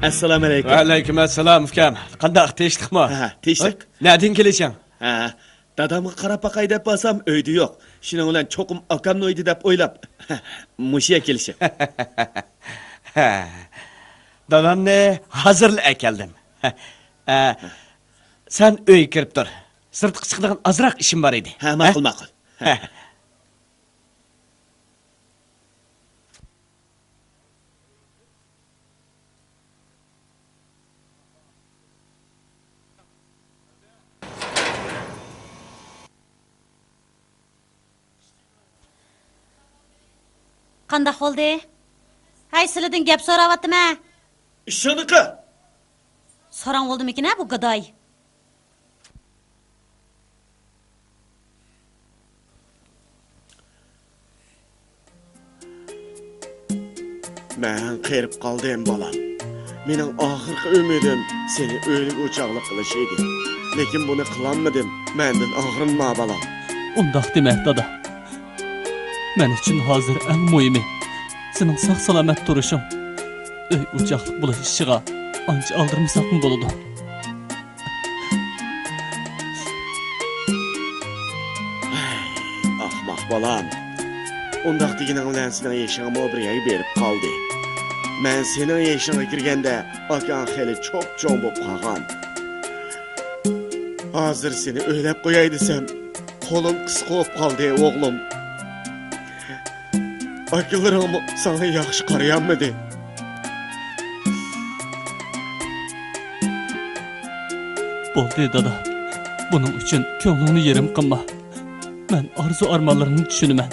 ئەسسالامۇ ئەلەيكۇم. ۋەئەلەيكۇم ئەسسالام، ئۇكام. قانداق، تىنچلىقمۇ؟ ھە، تىنچلىق. ھە؟ نەدىن كېلىشىڭ؟ ھە، دادامغا قاراپ باقاي دەپ بارسام، ئۆيدە يوق. شۇنىڭ بىلەن چوقۇم ئاكامنىڭ ئۆيىدە دەپ ئويلاپ، مۇشۇ يەرگە كېلىشىم. ھە، دادامنى ھازىرلا ئەكەلدىم. ھە، سەن ئۆيگە كىرىپ تۇر. سىرتقا چىقىدىغان ئازراق ئىشىم بار ئىدى. ھە، ماقۇل، ھە؟ ماقۇل. ھە. قانداق بولدى؟ ھەي، سىلىدىن گەپ سوراۋاتىمەن. ئىشىڭنى قىل. ساراڭ بولدىمىكىن ھە بۇ گاداي؟ مەن قېرىپ قالدىم، بالام. مېنىڭ ئاخىرقى ئۈمىدىم سېنى ئۆيلۈك ئوچاقلىق قىلىش ئىدى. لېكىن بۇنى قىلالمىدىم. مەندىن ئاغرىنما، بالام. ئۇنداق دېمە، دادا. مەن ئۈچۈن ھازىر ئەڭ مۇھىمى سېنىڭ ساق-سالامەت تۇرۇشۇڭ. ئۆي ئوچاقلىق بولۇش ئىشىغا ئانچە ئالدىرىمىساقمۇ بولىدۇ. ئەي، ئاخماق بالام. ئۇنداق دېگىنىڭ بىلەن سېنىڭ يېشىڭمۇ بىر يەرگە بېرىپ قالدى. مەن سېنىڭ يېشىڭغا كىرگەندە ئاكاڭ خېلى چوپچوڭ بولۇپ قالغان. ھازىر سېنى ئۆيلەپ قوياي دېسەم، قولۇم قىسقا بولۇپ قالدى، ئوغلۇم. ئاكىلىرىڭمۇ ساڭا ياخشى قارىيالمىدى. بولدى، دادا. بۇنىڭ ئۈچۈن كۆڭلۈڭنى يېرىم قىلما. مەن ئارزۇ-ئارمانلىرىڭنى چۈشىنىمەن.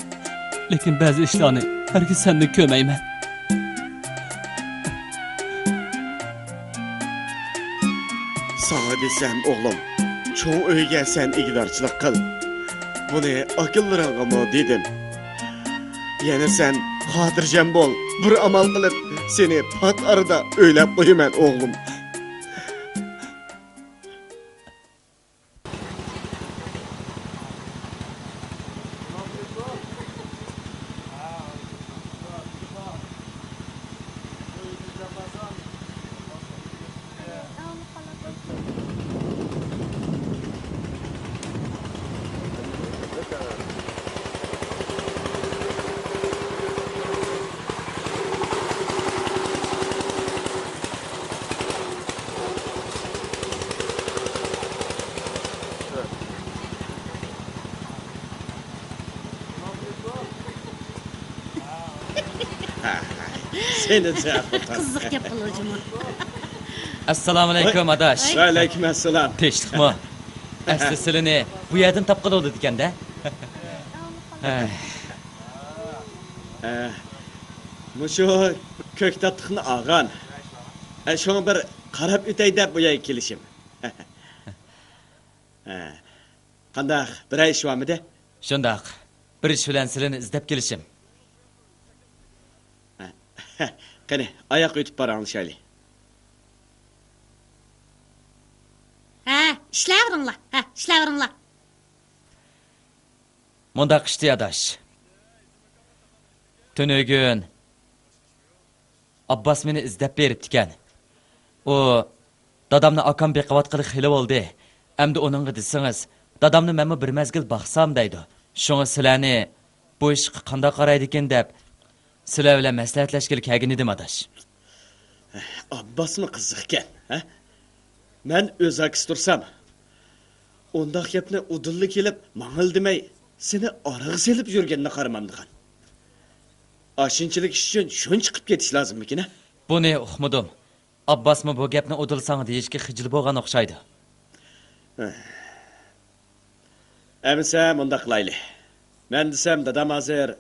لېكىن بەزى ئىشلارنى ھەرگىز سەندىن كۆرمەيمەن. ساڭا دېسەم، ئوغلۇم، چوڭ ئۆيگە سەن ئىگىدارچىلىق قىل. بۇنى ئاكىلىرىڭغىمۇ دېدىم. يەنە سەن خاتىرجەم بول، بىر ئامال قىلىپ سېنى پات ئارىدا ئۆيلەپ قويىمەن، ئوغلۇم. سېنى جاقۇتان. قىزىق گەپ قىلدى جۇمۇ. ئەسسالامۇئەلەيكۇم، ئاداش. ۋەئەلەيكۇم ئەسسالام. تىنچلىقمۇ؟ ئەسلى سىلىنى بۇ يەردىن تاپقىلى بولىدىكەن-دە. ھەي. ھە، مۇشۇ كۆكتاتلىقنى ئالغان. ھە، شۇڭا بىر قاراپ ئۆتەي دەپ بۇ يەرگە كېلىشىم. ھە. قانداق، بىرەر ئىش بارمىدى؟ شۇنداق، بىر ئىش بىلەن سىلىنى ئىزدەپ كېلىشىم. ھە. قېنى، ئاياغقا ئۆتۈپ پاراڭلىشايلى. ھە، ئىشلەۋېرىڭلار. ھە، ئىشلەۋېرىڭلار. مۇنداق ئىشتى، ئاداش. تۈنۈگۈن ئابباس مېنى ئىزدەپ بېرىپتىكەن. ئۇ، دادامنى ئاكام بېقىۋاتقىلى خېلى بولدى. ئەمدى ئۇنىڭغا دېسىڭىز، دادامنى مەنمۇ بىر مەزگىل باقسام دەيدۇ. شۇڭا سىلەرنى بۇ ئىشقا قانداق قارايدىكىن دەپ، سىلەر بىلەن مەسلىھەتلەشكىلى كەلگەن ئىدىم، ئاداش. ئابباسمۇ قىزىقكەن، ھە؟ مەن ئۆز ئاكىسى تۇرسام، ئۇنداق گەپنى ئۇدۇللا كېلىپ ماڭىلا دېمەي، سېنى ئارىغا سېلىپ يۈرگىنىنى قارىمامدىغان. ئاشۇنچىلىك ئىش ئۈچۈن شۇنچە قىپ كېتىش لازىممىكىن، ھە؟ بۇنى ئۇقمىدىم. ئابباسمۇ بۇ گەپنى ئۇدۇل ساڭا دېيىشكە خىجىل بولغان ئوخشايدۇ. ئەمىسە مۇنداق قىلايلى. مەن دېسەم، دادام ھازىر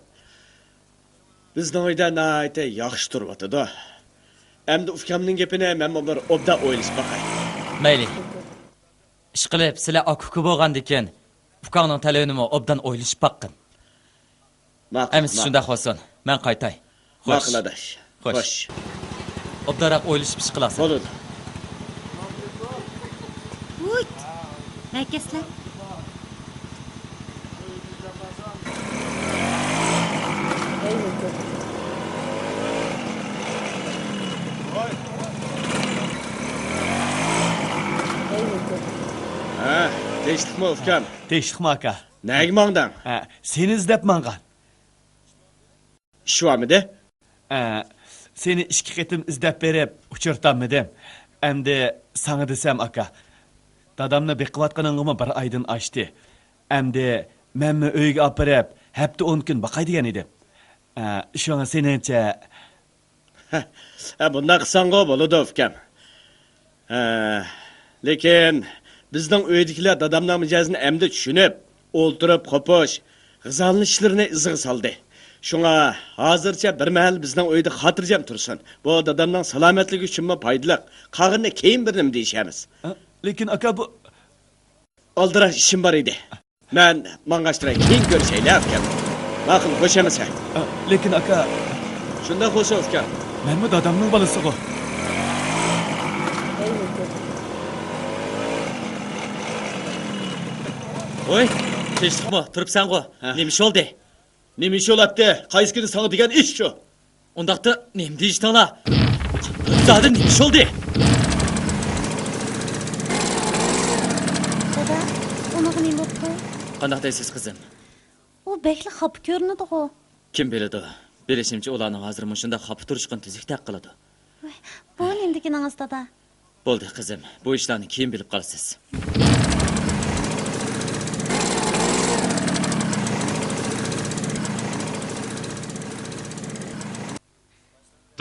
بىزنىڭ ئۆيدە ناھايىتى ياخشى تۇرۇۋاتىدۇ. ئەمدى ئۇكامنىڭ گېپىنى مەنمۇ بىر ئوبدان ئويلىشىپ باقاي. مەيلى. ئىشقىلىپ، سىلەر ئاكا-ئۇكا بولغاندىكىن، ئۇكاڭنىڭ تەلىپىنىمۇ ئوبدان ئويلىشىپ باققىن. ماقۇل، ئەمىسە ماقۇل. شۇنداق بولسۇن، مەن قايتاي. خوش. ماقۇل، ئاداش. خوش. خوش. ئوبدانراق ئويلىشىپ ئىش قىلارسەن. بولىدۇ. ھۇيت! ھەركەسلەر. تىنچلىقمۇ، ئۇكام؟ تىنچلىقمۇ، ئاكا؟ نەگە ماڭدىڭ؟ ھە، سېنى ئىزدەپ ماڭغان. ئىش بارمىدى؟ ھە، سېنى ئىككى قېتىم ئىزدەپ بېرىپ، ئۇچرىتالمىدىم. ئەمدى ساڭا دېسەم، ئاكا، دادامنى بېقىۋاتقىنىڭغىمۇ بىر ئايدىن ئاشتى. ئەمدى مەنمۇ ئۆيگە ئاپىرىپ، ھەپتە ئون كۈن باقاي دېگەن ئىدىم. ھە، شۇڭا سېنىڭچە؟ ھە، بۇنداق قىلساڭغۇ بولىدۇ، ئۇكام. ھە، لېكىن بىزنىڭ ئۆيدىكىلەر دادامنىڭ مىجەزىنى ئەمدى چۈشىنىپ، ئولتۇرۇپ قوپۇش، غىزالىنىشلىرىنى ئىزىغا سالدى. شۇڭا ھازىرچە بىر مەھەل بىزنىڭ ئۆيدە خاتىرجەم تۇرسۇن. بۇ دادامنىڭ سالامەتلىكى ئۈچۈنمۇ پايدىلىق. قالغىنىنى كېيىن بىر نېمە دېيىشەرمىز. ئە، لېكىن ئاكا، بۇ ئالدىراش ئىشىم بار ئىدى. مەن ماڭغاچراي، كېيىن كۆرۈشەيلى، ئۇكام. ماقۇل، خوش ئەمىسە؟ ئە، لېكىن ئاكا. شۇنداق بولسۇن، ئۇكام. مەنمۇ دادامنىڭ بالىسىغۇ. ۋوي، تىنچلىقمۇ؟ تۇرۇپسەنغۇ؟ ھە. نېمە ئىش بولدى؟ نېمە ئىش بولاتتى؟ قايسى كۈنى ساڭا دېگەن ئىش شۇ؟ ئۇنداقتا نېمە دېيىشتىڭلار؟ دادا، نېمە ئىش بولدى؟ دادا، ئۇنىڭغا نېمە بوپتۇ؟ قانداق دەيسىز، قىزىم؟ ئۇ بەكلا خاپا كۆرۈنىدىغۇ. كىم بىلىدۇ؟ بىلىشىمچە، ئۇلارنىڭ ھازىر مۇشۇنداق خاپا تۇرۇشقىنى تۈزۈكتەك قىلىدۇ. ۋاي، بۇ نېمىدىكىنىڭىز، دادا؟ بولدى، قىزىم، بۇ ئىشلارنى كېيىن بىلىپ قالىسىز.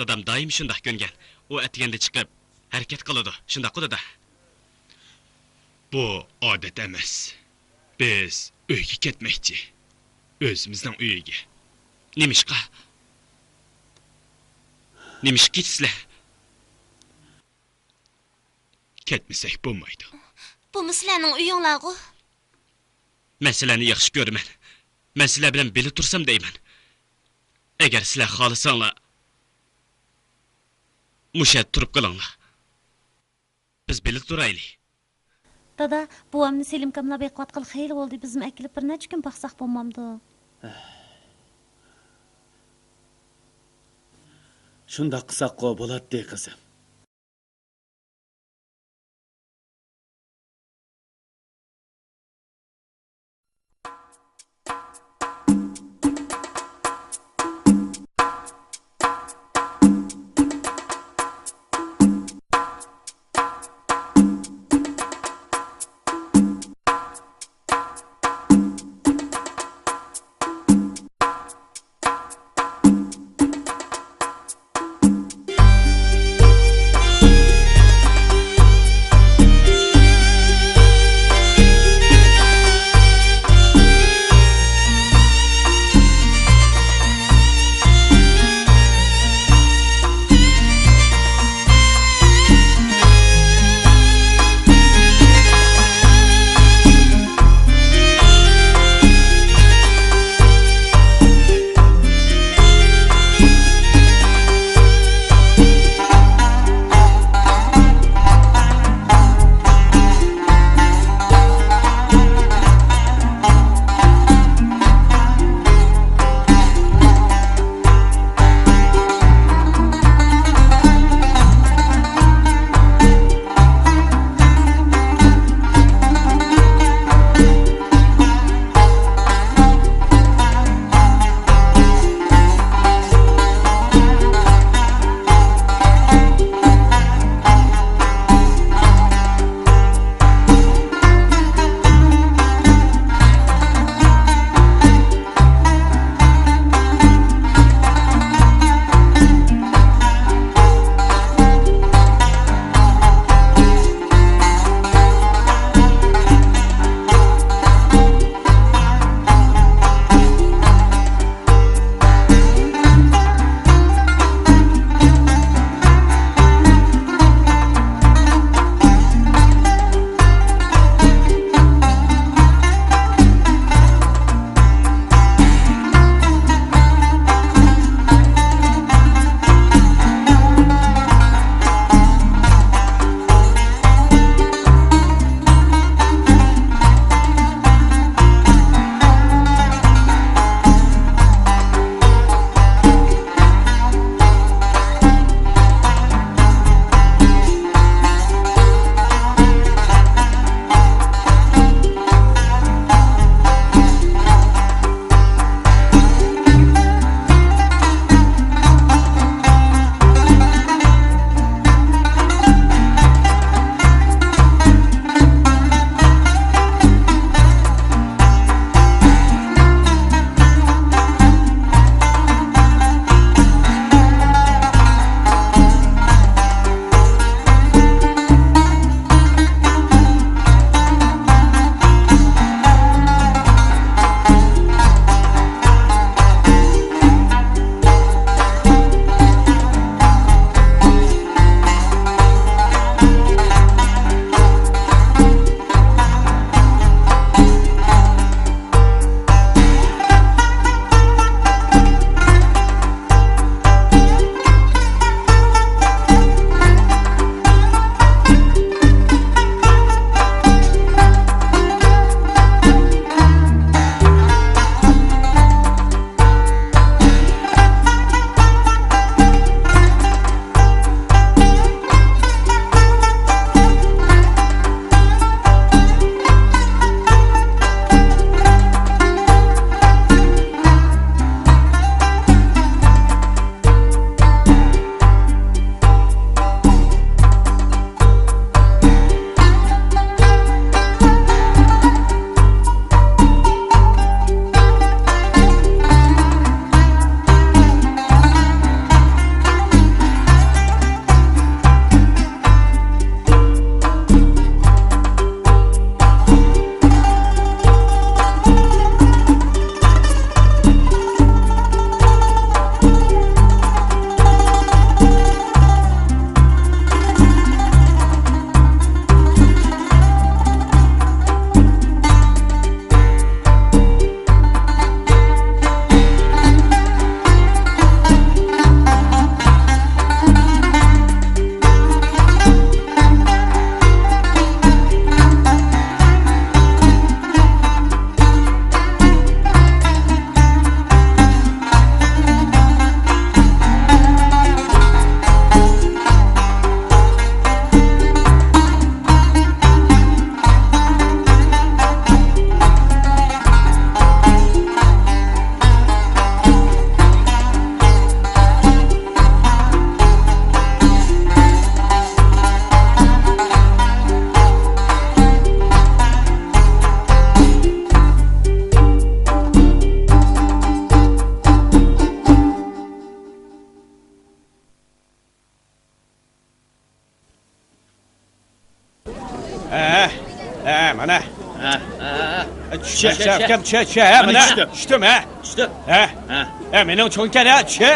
دادام دائىم شۇنداق كۆنگەن. ئۇ ئەتىگەندە چىقىپ، ھەرىكەت قىلىدۇ. شۇنداققۇ، دادا؟ بۇ ئادەت ئەمەس. بىز ئۆيگە كەتمەكچى. ئۆزىمىزنىڭ ئۆيىگە. نېمىشقا؟ نېمىشقا كېتىسىلەر؟ كەتمىسەك بولمايدۇ. بۇمۇ سىلەرنىڭ ئۆيۈڭلارغۇ؟ مەن سىلەرنى ياخشى كۆرىمەن. مەن سىلەر بىلەن بىللە تۇرسام دەيمەن. ئەگەر سىلەر خالىساڭلار، مۇشۇ يەردە تۇرۇپ قېلىڭلار. بىز بىللە تۇرايلى. دادا، بوۋامنى سېلىمكاملار بېقىۋاتقىلى خېلى بولدى. بىزمۇ ئەكېلىپ بىر نەچچە كۈن باقساق بولمامدۇ؟ شۇنداق قىلساققۇ بولاتتى، قىزىم. ھە، ھە، مانا. ھە، ھە، ھە. چۈشە، چۈشە، چۈشە، چۈشە، چۈشە، ھە، مانا مانا. چۈشتۈم. چۈشتۈم، ھە؟ ھە. چۈشتۈم. ھە. ھە، مېنىڭ چوڭكەن، ھە، چۈشە.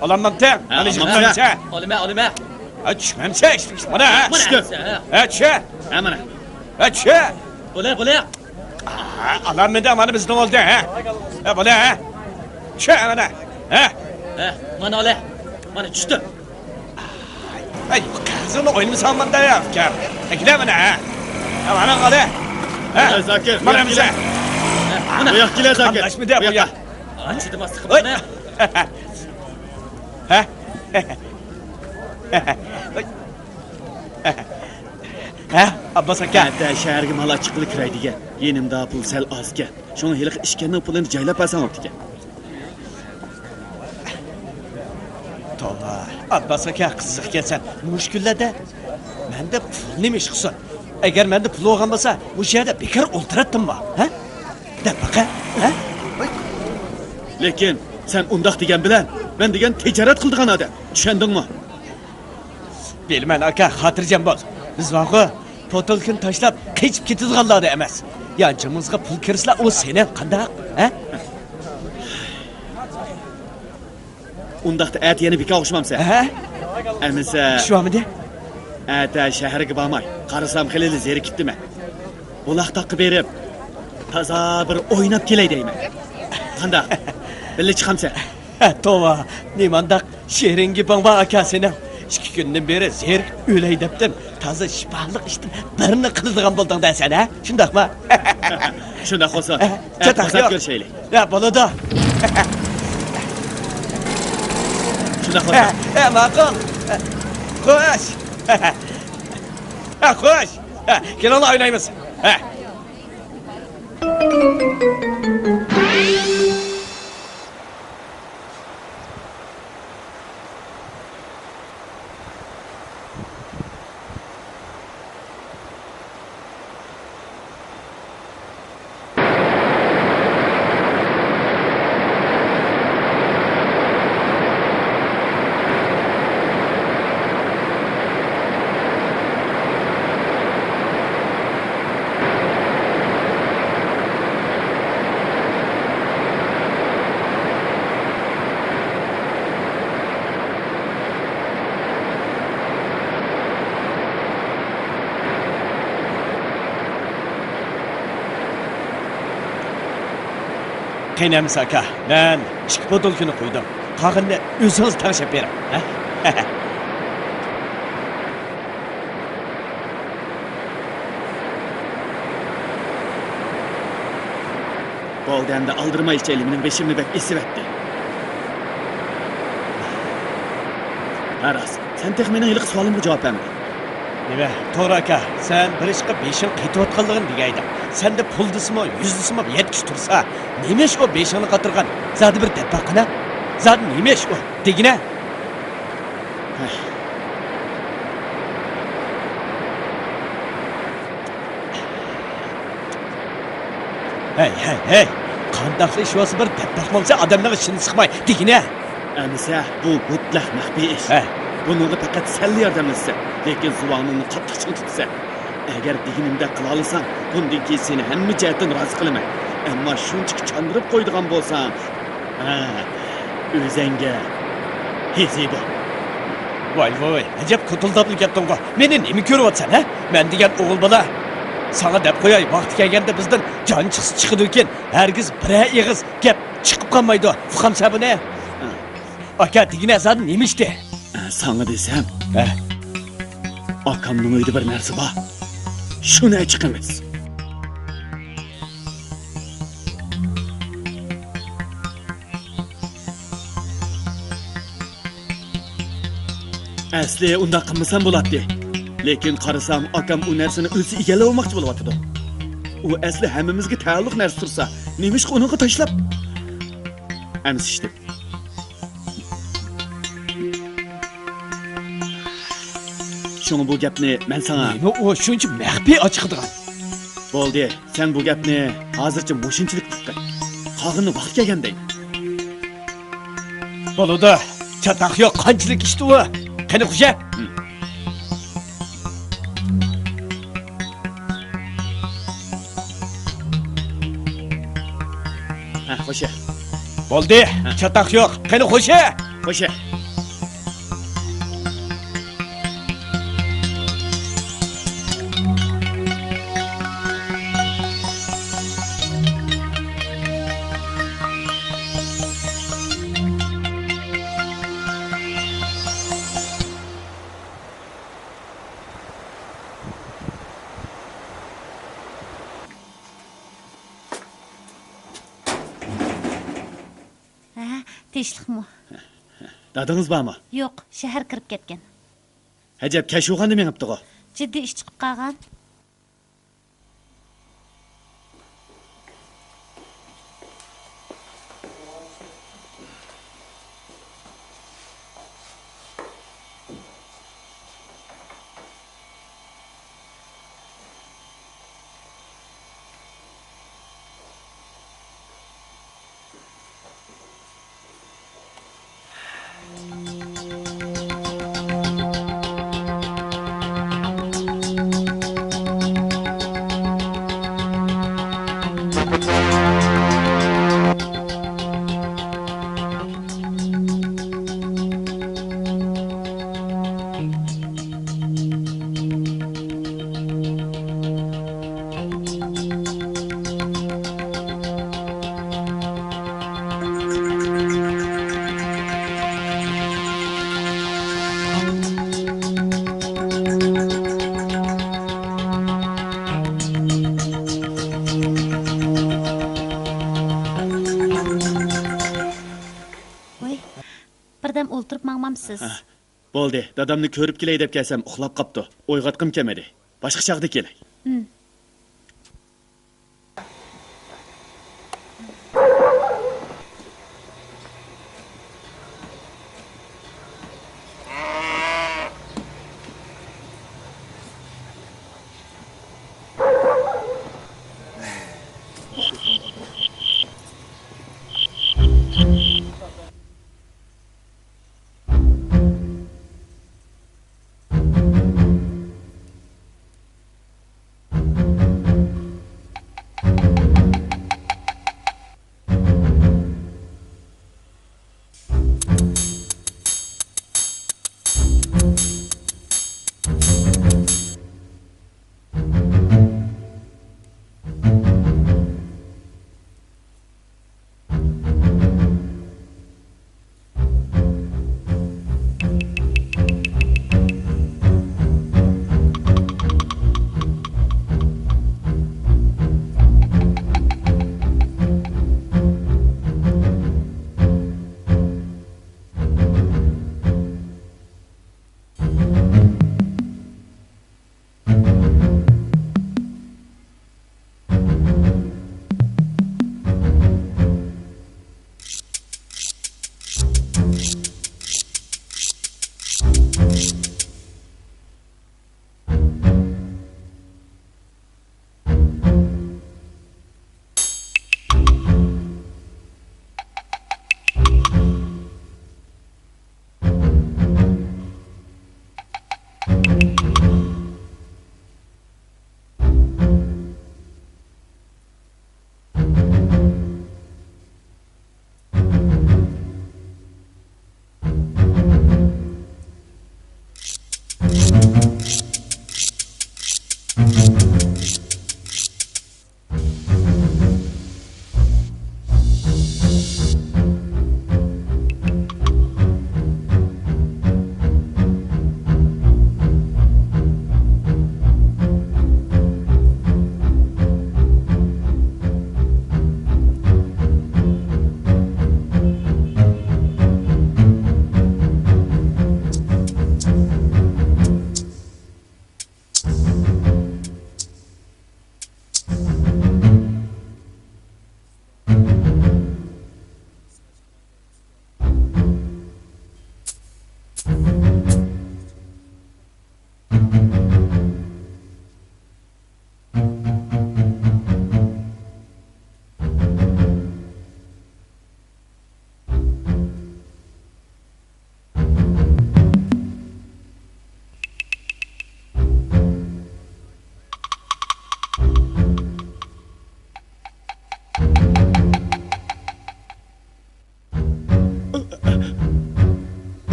ئالاممەمسە؟ ھە، مانا ئالىمەن. چۈشمەمسە؟ ئالىمەن. ھە، چۈشمەمسە؟ مانا، ھە. مانا چۈشتۈم. ھە. ھە، چۈشە. ھە، مانا. ھە، چۈشە. بولە، بولە. ئالاممىدە مانا بىزنىڭ ئولدى، ھە؟ ھە، بولە، ھە؟ چۈشە، مانا. ھە؟ ھە، مانا ئالە. مانا چۈشتۈم. ئەي، قەغىزىڭنى ئوينىمىساڭ ماندا يا، ئۇكام. ئەكىلە مانا، ھە؟ ھە، مانا ئالە. ھە؟ ھە، زاكىر، مانا بۇ ياققا بىزە. كېلە. ھە، مانا. بۇ ياققا كېلە، زاكىر. قاملاشمىدى بۇ بۇ ياق. ياققا. ھە، چىدىماسلىق ھوي. قىلىپتىمەن. ھە؟ ھە؟ ھە، ئابباس ئاكا. ئەتە شەھەرگە مال ئاچچىقىلا كىرەي دېگەن. يېنىمدا پۇل سەل ئازكەن. شۇڭا ھېلىقى ئىشكەننىڭ پۇلىنى جايلاپ بەرسەڭ بوپتىكەن. توۋا، ئابباس ئاكا، قىزىق ئىكەنسەن. مۇشۇ كۈنلەردە مەندە پۇل نېمە ئىش قىلسۇن؟ ئەگەر مەندە پۇل بولغان بولسا، مۇشۇ يەردە بىكار ئولتۇراتتىمما؟ ھە؟ دەپ باقە، ھە؟ لېكىن سەن ئۇنداق دېگەن بىلەن، مەن دېگەن تىجارەت قىلىدىغان ئادەم. چۈشەندىڭمۇ؟ بىلىمەن ئاكا، خاتىرجەم بول. بىز بارغۇ، پوتۇلكىنى تاشلاپ قېچىپ كېتىدىغانلاردىن ئەمەس. يانچىمىزغا پۇل كىرسىلا ئۇ سېنىڭ، قانداق؟ ھە؟ ئۇنداقتا ئەتە يەنە بىكار ئوخشىمامسەن؟ ھە؟ ئەمىسە. چۈشۈۋالمىدى؟ ئەتە شەھەرگە بارماي، قارىسام خېلىلا زېرىكىپتىمەن. بۇلاق تاغقا بېرىپ، تازا بىر ئويناپ كېلەي دەيمەن. قانداق؟ بىللە چىقامسەن؟ ھە، توۋا، نېمانداق شېرىن گېپىڭ بار ئاكا سېنىڭ. ئىككى كۈندىن بېرى زېرىكىپ ئۆلەي دەپتىم. تازا شىپالىق ئىشتىن بىرنى قىلىدىغان بولدۇڭ دە سەن، ھە؟ شۇنداقما؟ شۇنداق بولسۇن. ھە، ئەتە چاتاق بازار يوق. كۆرۈشەيلى. ھە، بولىدۇ. شۇنداق بولسۇن. ھە، ھە، ماقۇل. خوش. ھە، خوش. ھە، كېلىڭلار ئوينايمىز. ھە. قېنى ئەمىسە ئاكا، مەن ئىككى بوتۇلكىنى قۇيدۇم. قالغىنىنى ئۆزىڭىز تەڭشەپ بېرىڭ، ھە؟ بولدى، ئەمدى ئالدىرىماي ئىچەيلى، مېنىڭ بېشىمنى بەك ئېسىۋەتتى. ھە، راست، سەن تېخى مېنىڭ ھېلىقى سوئالىمغا جاۋاب بەرمىدىڭ. نېمە، توغرا ئاكا، سەن بىر ئىشقا بېشىڭ قېتىۋاتقانلىقىنى دېگەيدىڭ. سەندە پۇل دېسىمۇ، يۈز دېسىمۇ يەتكۈچە تۇرسا، نېمە ئىش ئۇ بېشىڭنى قاتۇرغان؟ زادى بىر دەپ باققىنا. زادى نېمە ئىش ئۇ؟ دېگىنە. ھەي، ھەي، ھەي! قانداقلا ئىش بولسا بىر دەپ باقمامسەن، ئادەمنىڭ ئىچىنى سىقماي، دېگىنە! ئەمىسە، بۇ مۇتلەق مەخپىي ئىش. ھە. بۇنىڭغا پەقەت سەنلا ياردەملىشىسەن، لېكىن زۇۋانىڭنى قاتتىق چىڭ تۇتىسەن. ئەگەر دېگىنىمدەك قىلالىساڭ، بۇندىن كېيىن سېنى ھەممە جەھەتتىن رازى قىلىمەن. ئەمما شۇنچىكى چاندۇرۇپ قويىدىغان بولساڭ، ھە، ئۆزەڭگە ھېزى بول. ۋاي، ۋاي، ۋاي، ئەجەب كوتۇلداپلا كەتتىڭغۇ. مېنى نېمە كۆرۈۋاتىسەن، ھە؟ مەن دېگەن ئوغۇل بالا. ساڭا دەپ قوياي، ۋاقتى كەلگەندە بىزدىن جان چىقسا چىقىدىكىن، ھەرگىز بىرەر ئېغىز گەپ چىقىپ قالمايدۇ. ئۇقامسەن بۇنى؟ ھە. ئاكا، دېگىنە زادى نېمە ئىشتى؟ ساڭا دېسەم، ھە. ئاكامنىڭ ئۆيىدە بىر نەرسە بار. شۇنى ئەچىقىمىز. ئەسلى ئۇنداق قىلمىسام بولاتتى. لېكىن قارىسام، ئاكام ئۇ نەرسىنى ئۆزى ئىگىلەۋالماقچى بولۇۋاتىدۇ. ئۇ ئەسلى ھەممىمىزگە تەئەللۇق نەرسە تۇرسا، نېمىشقا ئۇنىڭغا تاشلاپ؟ ئەمىسە ئىشتىم. شۇڭا بۇ گەپنى مەن ساڭا. نېمە ئۇ شۇنچە مەخپىي ئاچىقىدىغان؟ بولدى، سەن بۇ گەپنى ھازىرچە مۇشۇنچىلىك تۇتقىن. قالغىنىنى ۋاقتى كەلگەندە. بولىدۇ، چاتاق يوق، قانچىلىك ئىشتۇ ئۇ؟ قېنى خوجا؟ ھىم. خوشە. بولدى، چاتاق يوق. قېنى خوشە. خوشە. ھە، تىنچلىقمۇ؟ دادىڭىز بارمۇ؟ يوق، شەھەر كىرىپ كەتكەن. ئەجەب، كەچ ئويغاندى مېڭىپتىغۇ؟ جىددىي ئىش چىقىپ قالغان. ۋاي، بىردەم ئولتۇرۇپ ماڭمامسىز؟ ھە، بولدى، دادامنى كۆرۈپ كېلەي دەپ كەلسەم ئۇخلاپ قاپتۇ. ئويغاتقۇم كەلمىدى. باشقا چاغدا كېلەي. ھىم.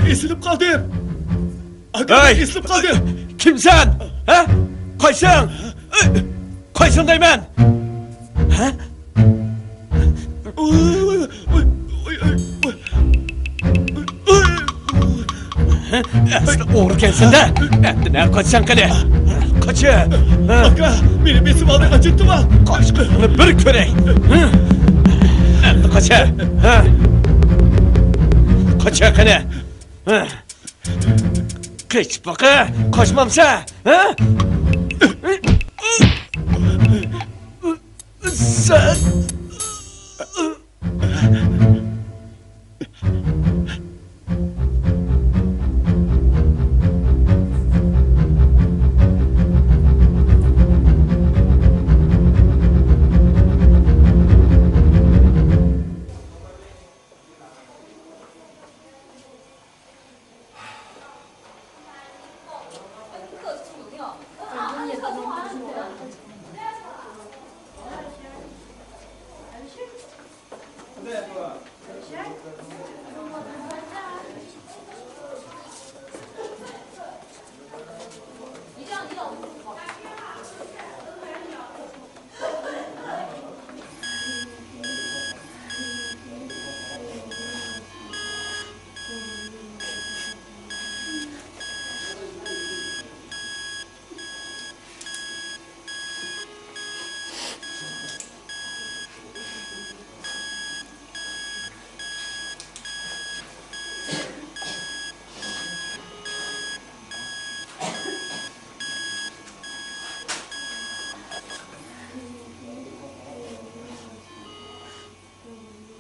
ئېسىلىپ قالدىم. ئاكا، ھەي! ئېسىلىپ قالدىم. كىمسەن؟ ھە؟ قايسىڭ؟ قايسىڭ دەيمەن؟ ھە؟ ئەسلى ئوغرىكەنسەن-دە. ئەمدى نەگە قاچىسەن قېنى؟ قاچ! ئاكا، مېنى بېسىۋالدى، ئاچىتتىما؟ قاچ، قېنى بىر كۆرەي. ئەمدى قاچ! قاچ قېنى! قېچىپ باقە، قاچمامسە، ھە؟ سەن.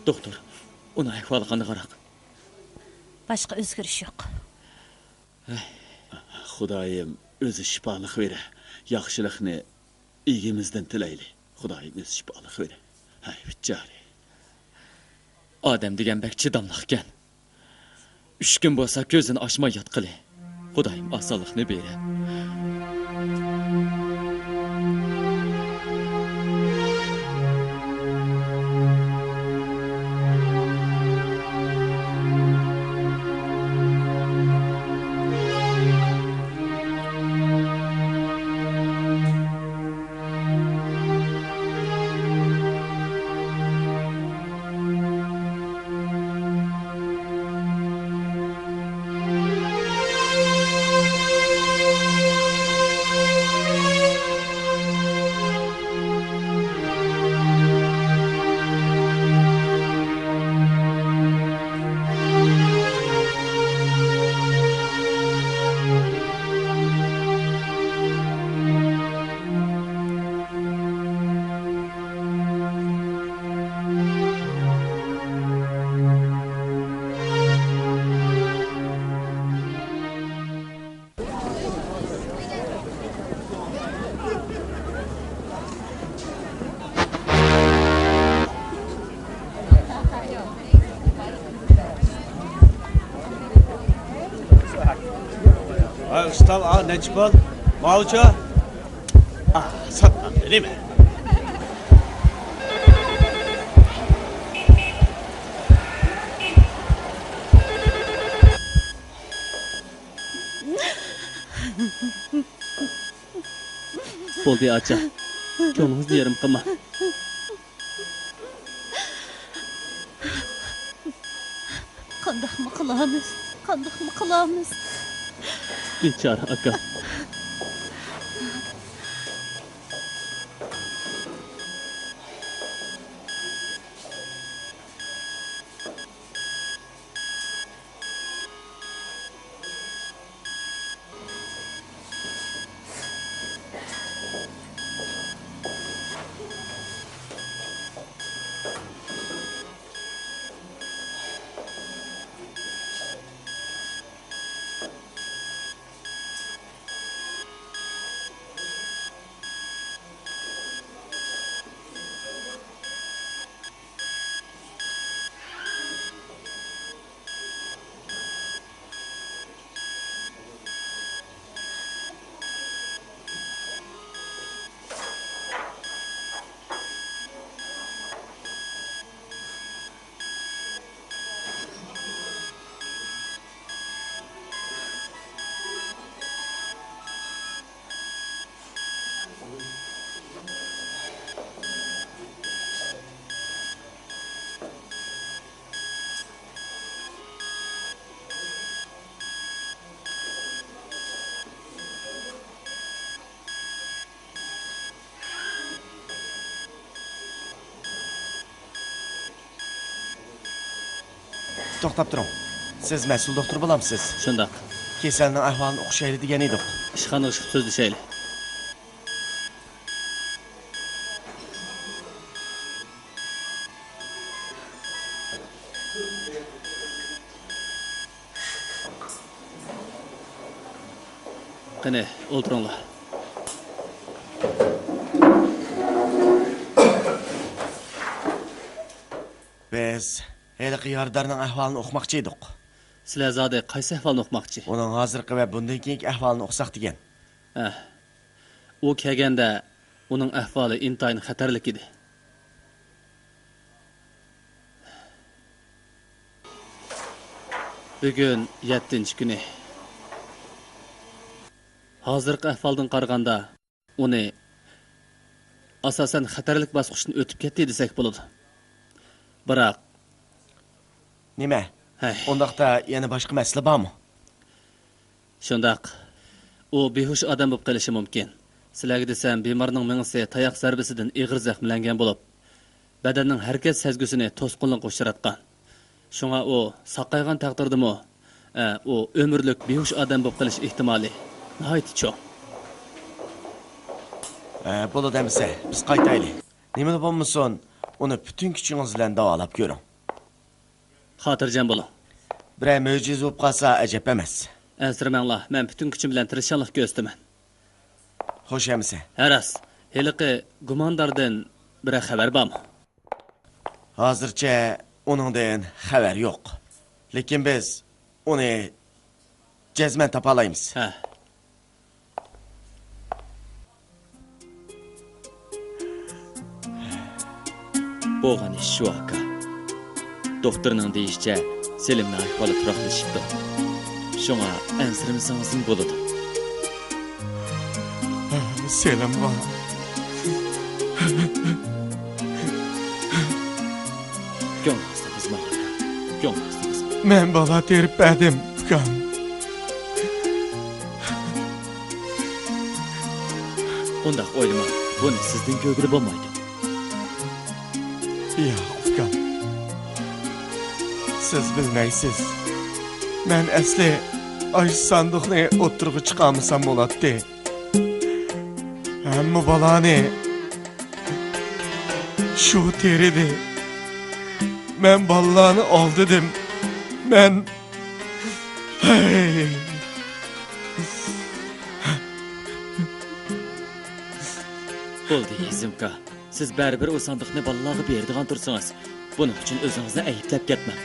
دوختۇر، ئۇنىڭ ئەھۋالى قانداقراق؟ باشقا ئۆزگىرىش يوق. خۇدايىم ئۆزى شىپالىق بېرە. ياخشىلىقنى ئىگىمىزدىن تىلەيلى. خۇدايىم ئۆزى شىپالىق بېرە. ھەي، بىچارە. ئادەم دېگەن بەك چىداملىقكەن. ئۈچ كۈن بولسا كۆزىنى ئاچماي ياتقىلى. خۇدايىم ئاسانلىقنى بېرە. ھاي ئۇستام، ئا، نەچچە پۇل؟ ماۋۇچۇ؟ ئا، ساتمامدۇ نېمە؟ بولدى ئاچا، كۆڭلىڭىزنى يېرىم قىلماڭ. قانداقمۇ قىلامىز؟ قانداقمۇ قىلامىز؟ بىچارە ئاكا. توختاپ تۇرۇڭ. سىز مەسئۇل دوختۇر بولامسىز؟ شۇنداق. كېسەلنىڭ ئەھۋالىنى ئۇقۇشايلى دېگەن ئىدۇق. ئىشخانىغا چىقىپ سۆزلىشەيلى. قېنى، ئولتۇرۇڭلار. بىز ھېلىقى يارىدارنىڭ ئەھۋالىنى ئۇقماقچى ئىدۇق. سىلەر زادى قايسى ئەھۋالنى ئۇقماقچى؟ ئۇنىڭ ھازىرقى ۋە بۇندىن كېيىنكى ئەھۋالىنى ئۇقساق دېگەن. ھە. ئۇ كەلگەندە ئۇنىڭ ئەھۋالى ئىنتايىن خەتەرلىك ئىدى. بۈگۈن يەتتىنچى كۈنى. ھازىرقى ئەھۋالدىن قارىغاندا، ئۇنى ئاساسەن خەتەرلىك باسقۇچتىن ئۆتۈپ كەتتى دېسەك بولىدۇ. بىراق، نېمە؟ ھەي. ئۇنداقتا يەنە باشقا مەسىلە بارمۇ؟ شۇنداق. ئۇ بىھۇش ئادەم بولۇپ قېلىشى مۇمكىن. سىلەرگە دېسەم، بىمارنىڭ مېڭىسى تاياق زەربىسىدىن ئېغىر زەخىملەنگەن بولۇپ، بەدەننىڭ ھەرىكەت سەزگۈسىنى توسقۇنلۇققا ئۇچراتقان. شۇڭا ئۇ ساقايغان تەقدىردىمۇ، ئە، ئۇ ئۆمۈرلۈك بىھۇش ئادەم بولۇپ قېلىش ئېھتىمالى ناھايىتى چوڭ. ئە، بولىدۇ ئەمىسە، بىز قايتايلى. نېمىلا بولمىسۇن، ئۇنى پۈتۈن كۈچىڭىز بىلەن داۋالاپ كۆرۈڭ. خاتىرجەم بولۇڭ. بىرەر مۆجىزە بولۇپ قالسا ئەجەب ئەمەس. ئەنسىرىمەڭلار، مەن پۈتۈن كۈچۈم بىلەن تىرىشچانلىق كۆرسىتىمەن. خوش ئەمىسە. ھە، راست. ھېلىقى گۇمانداردىن بىرەر خەۋەر بارمۇ؟ ھازىرچە ئۇنىڭدىن خەۋەر يوق. لېكىن بىز ئۇنى جەزمەن تاپالايمىز. ھە. بولغان ئىش شۇ، ئاكا. دوختۇرنىڭ دېيىشىچە، سېلىمنىڭ ئەھۋالى تۇراقلىشىپتۇ. شۇڭا ئەنسىرىمىسىڭىزمۇ بولىدۇ. سېلىمغا. كۆڭلىڭىزنى بۇزماڭ، ئاكا. كۆڭلىڭىزنى بۇزماڭ. مەن بالا تېرىپ بەردىم، ئۇكام. ئۇنداق ئويلىماڭ، بۇنى سىزدىن كۆرگىلى بولمايدۇ. ياق، ئۇكام. سىز بىلمەيسىز. مەن ئەسلى ئاشۇ ساندۇقنى ئوتتۇرىغا چىقارمىسام بولاتتى. ھەممە بالانى شۇ تېرىدى. مەن بالىلارنى ئالدىدىم. مەن، ھەي. بولدى، ھېزىمكا. سىز بەرىبىر ئۇ ساندۇقنى بالىلارغا بېرىدىغان تۇرسىڭىز، بۇنىڭ ئۈچۈن ئۆزىڭىزنى ئەيىبلەپ كەتمەڭ.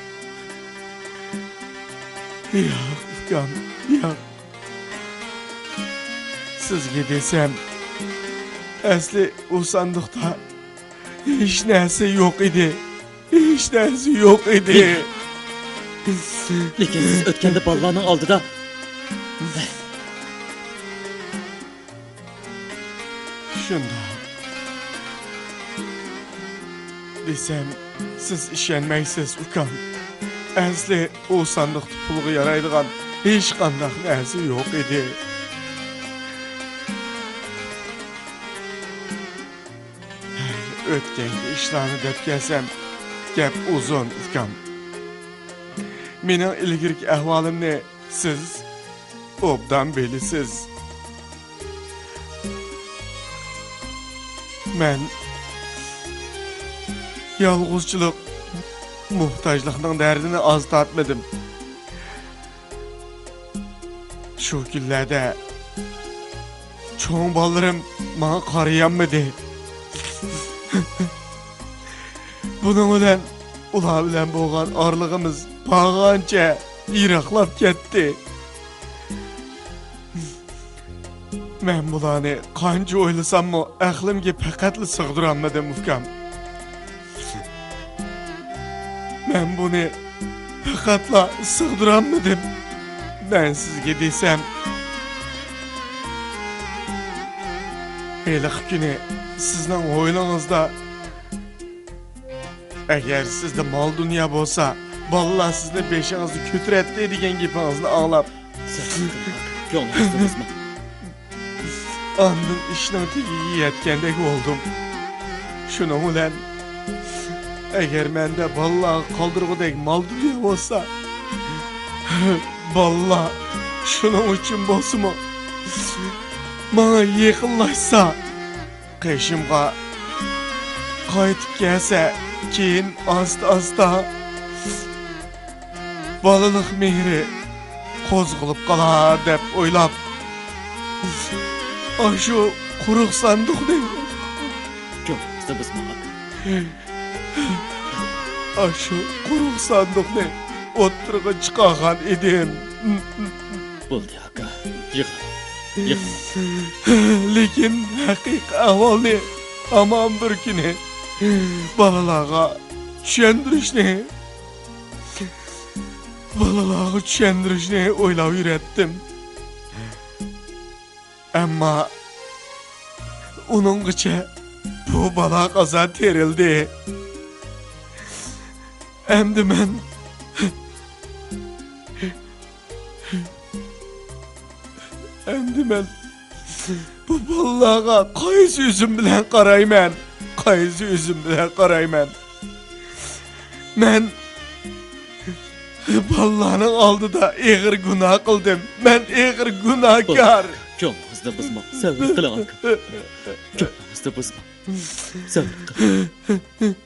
ياق، ئۇكام، ياق. سىزگە دېسەم، ئەسلى ئۇ ساندۇقتا ھېچ نەرسە يوق ئىدى. ھېچ نەرسە يوق ئىدى. لېكىن، لېكىن سىز ئۆتكەندە بالىلارنىڭ ئالدىدا. شۇنداق دېسەم، سىز ئىشەنمەيسىز، ئۇكام. ئەسلى ئۇ ساندۇقتا پۇلغا يارايدىغان ھېچقانداق نەرسە يوق ئىدى. ئۆتكەنكى ئىشلارنى دەپ كەلسەم، گەپ ئۇزۇن، ئۇكام. مېنىڭ ئىلگىرىكى ئەھۋالىمنى سىز ئوبدان بىلىسىز. مەن يالغۇزچىلىق، موھتاجلىقنىڭ دەردىنى ئاز تارتمىدىم. شۇ كۈنلەردە چوڭ بالىلىرىم ماڭا قارىيالمىدى. بۇنىڭ بىلەن ئۇلار بىلەن بولغان ئارىلىقىمىز بارغانچە يىراقلاپ كەتتى. مەن بۇلارنى قانچە ئويلىساممۇ، ئەقلىمگە پەقەتلا سىغدۇرالمىدىم، ئۇكام. مەن بۇنى پەقەتلا سىغدۇرالمىدىم. مەن سىزگە دېسەم، ھېلىقى كۈنى سىزنىڭ ھويلىڭىزدا، ئەگەر سىزدە مال-دۇنيا بولسا، بالىلار سىزنى بېشىڭىزدا كۆتۈرەتتى دېگەن گېپىڭىزنى ئاڭلاپ، سىز كۆڭلىڭىزنى بۇزماڭ. ئاندىن ئىشنىڭ تېگىگە يەتكەندەك بولدۇم. شۇنىڭ بىلەن ئەگەر مەندە بالىلارغا قالدۇرغۇدەك مال دۇنيا بولسا، بالىلار شۇنىڭ ئۈچۈن بولسىمۇ ماڭا يېقىنلاشسا، قېشىمغا قايتىپ كەلسە، كېيىن ئاستا-ئاستا بالىلىق مېھرى قوزغىلىپ قالار دەپ ئويلاپ، ئاشۇ قۇرۇق ساندۇقنى، كۆڭلىڭىزنى بۇزماڭ، ئاكا. ئاشۇ قۇرۇق ساندۇقنى ئوتتۇرىغا چىقارغان ئىدىم. بولدى، ئاكا، يىغلىما، يىغلىما. لېكىن ھەقىقىي ئەھۋالنى ھامان بىر كۈنى بالىلارغا چۈشەندۈرۈشنى، بالىلارغا چۈشەندۈرۈشنى ئويلاپ يۈرەتتىم. ئەمما ئۇنىڭغىچە بۇ بالا-قازا تېرىلدى. ئەمدى مەن، ئەمدى مەن بۇ بالىلارغا قايسى يۈزۈم بىلەن قارايمەن؟ قايسى يۈزۈم بىلەن قارايمەن؟ مەن بالىلارنىڭ ئالدىدا ئېغىر گۇناھ قىلدىم. مەن ئېغىر گۇناھكار. كۆڭلىڭىزنى بۇزماڭ، سەۋر قىلىڭ، ئاكا. كۆڭلىڭىزنى بۇزماڭ. سەۋر قىلىڭ.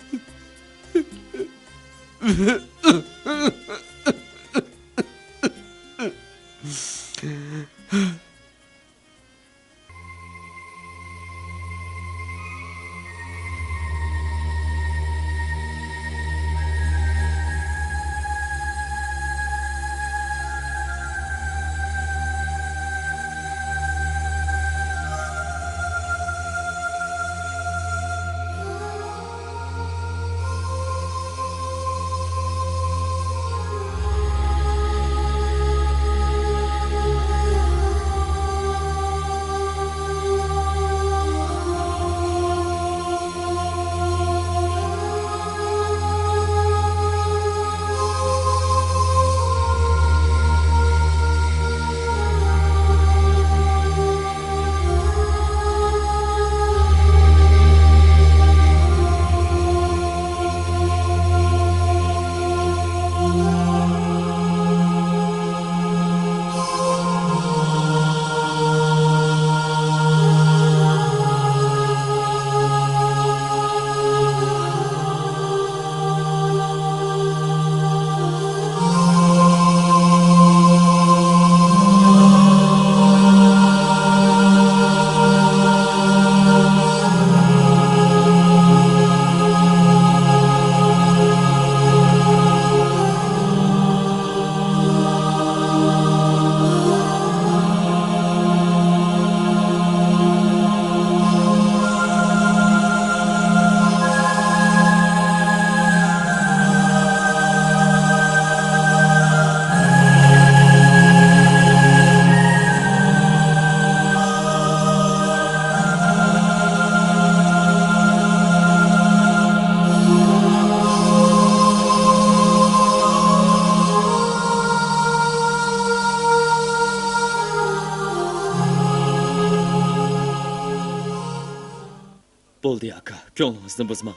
بولدى، ئاكا، كۆڭلىڭىزنى بۇزماڭ.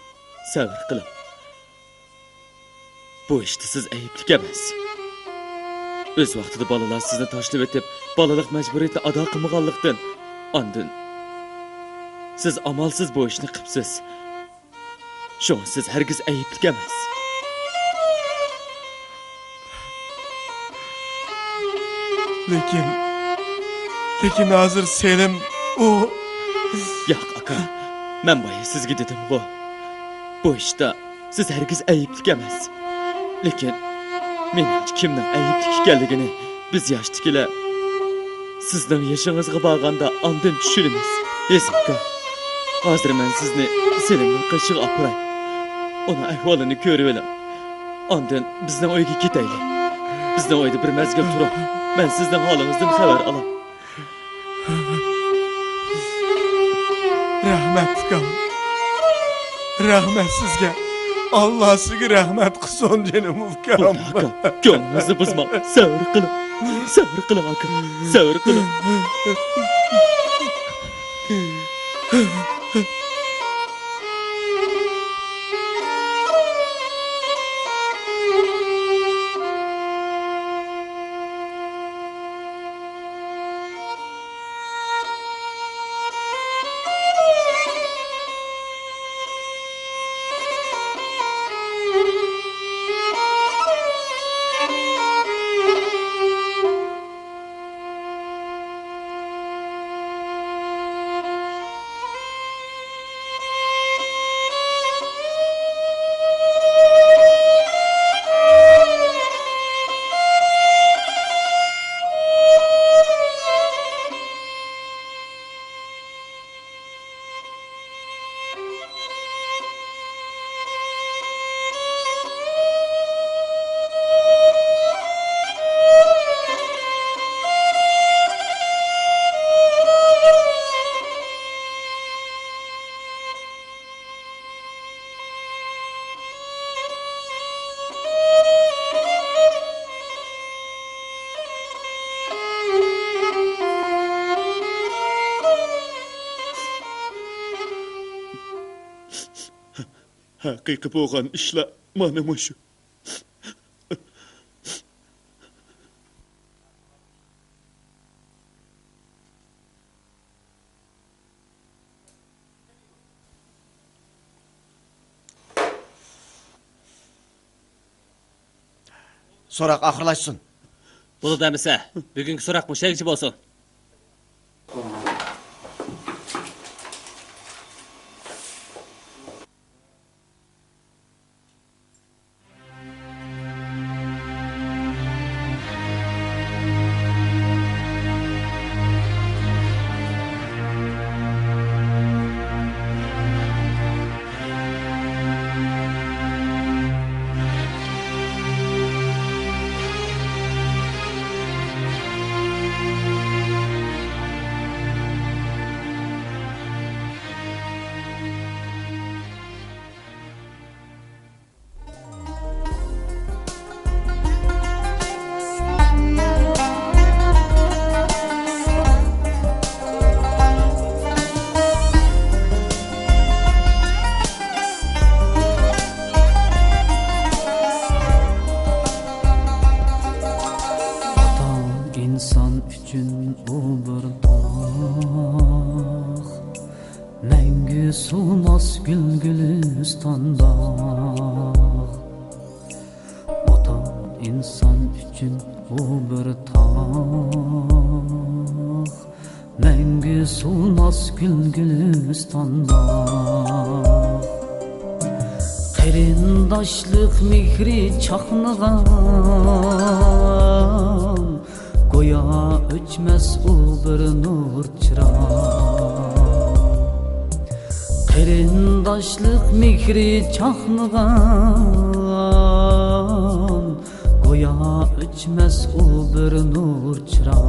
سەۋر قىلىڭ. بۇ ئىشتا سىز ئەيىبلىك ئەمەس. ئۆز ۋاقتىدا بالىلار سىزنى تاشلىۋېتىپ، بالىلىق مەجبۇرىيىتىنى ئادا قىلمىغانلىقتىن، ئاندىن سىز ئامالسىز بۇ ئىشنى قىپسىز. شۇڭا سىز ھەرگىز ئەيىبلىك ئەمەس. لېكىن، لېكىن ھازىر سېلىم ئۇ. ياق، ئاكا، مەن بايا سىزگە دېدىمغۇ، بۇ ئىشتا سىز ھەرگىز ئەيىبلىك ئەمەس. لېكىن مېنىڭچە كىمنىڭ ئەيىبلىك ئىكەنلىكىنى بىز ياشتىكىلەر سىزنىڭ يېشىڭىزغا بارغاندا ئاندىن چۈشىنىمىز. ھېسىم ئاكا، ھازىر مەن سىزنى سېلىمنىڭ قېشىغا ئاپىراي. ئۇنىڭ ئەھۋالىنى كۆرۈۋېلىڭ. ئاندىن بىزنىڭ ئۆيگە كېتەيلى. بىزنىڭ ئۆيدە بىر مەزگىل تۇرۇڭ. مەن سىزنىڭ ھالىڭىزدىن خەۋەر ئالاي. رەھمەت، ئۇكام. رەھمەت سىزگە. ئاللا سىزگە رەھمەت قىلسۇن، جېنىم ئۇكام. بولدى، ئاكا، كۆڭلىڭىزنى بۇزماڭ. سەۋر قىلىڭ. سەۋر قىلىڭ، ئاكا. سەۋر قىلىڭ. ھەقىقىي بولغان ئىشلار مانا مۇشۇ. سوراق ئاخىرلاشسۇن. بولىدۇ ئەمىسە، بۈگۈنكى سوراق مۇشۇ يەرگىچە بولسۇن. ئاتا ئىنسان ئۈچۈن ئۇ بىر تاغ، مەڭگۈ سۇنماس گۈل گۈلىستان باغ. ئاتا ئىنسان ئۈچۈن ئۇ بىر تاغ، مەڭگۈ سۇنماس گۈل گۈلىستان باغ. قېرىنداشلىق مېھرى چاقنىغان، گويا ئۆچمەس ئۇ بىر نۇر چىراغ. قېرىنداشلىق مېھرى چاقنىغان، گويا ئۆچمەس ئۇ بىر نۇر چىراغ.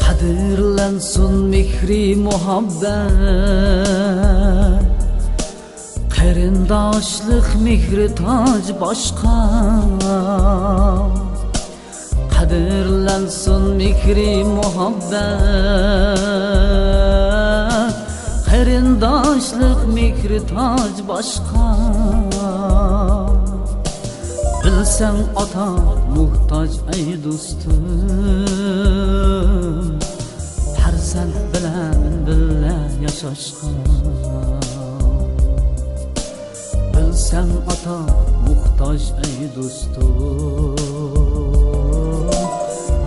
قەدىرلەنسۇن مېھرى مۇھەببەت، قېرىنداشلىق مېھرى تاج باشقا. قەدىرلەنسۇن مېھرى مۇھەببەت، قېرىنداشلىق مېھرى تاج باشقا. بىلسەڭ ئاتا موھتاج ئەي دوستۇم، پەرزەنت بىلەن بىللە ياشاشقا. بىلسەڭ ئاتا موھتاج ئەي دوستۇم،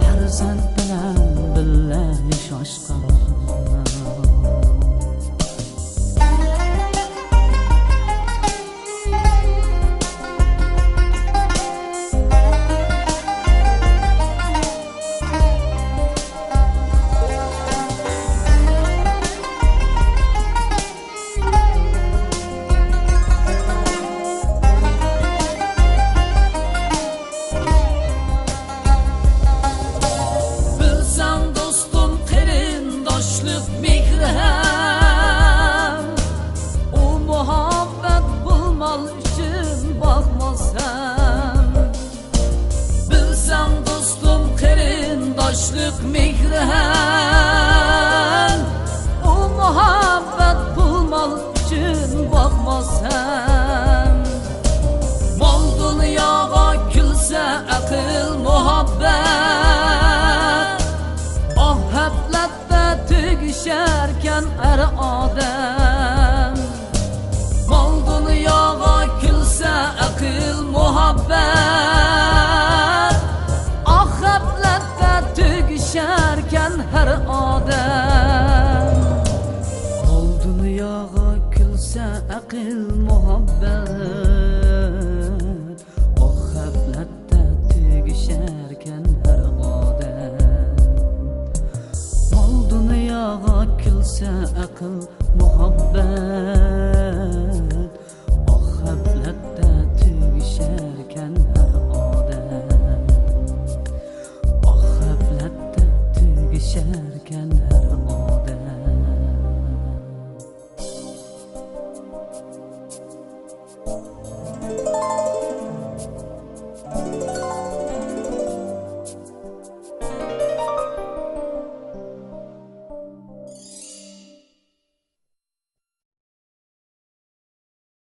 پەرزەنت بىلەن بىللە ياشاشقا. بىلسەڭ دوستۇم، قېرىنداشلىق مېھرى ھەم، ئۇ مۇھەببەت پۇل-مال ئۈچۈن باقماس ھەم. بىلسەڭ دوستۇم، قېرىنداشلىق مېھرى ھەم، ئۇ مۇھەببەت پۇل-مال ئۈچۈن باقماس ھەم. مال دۇنياغا كۈلسە ئەقىل مۇھەببەت، ئاھ غەپلەتتە تۈگىشەركەن ھەر ئادەم. مال دۇنياغا كۈلسە ئەقىل مۇھەببەت، ئاھ غەپلەتتە تۈگىشەركەن ھەر ئادەم. مال دۇنياغا كۈلسە ئەقىل مۇھەببەت، ئاھ غەپلەتتە تۈگىشەركەن ھەر ئادەم. مال دۇنياغا كۈلسە ئەقىل مۇھەببەت،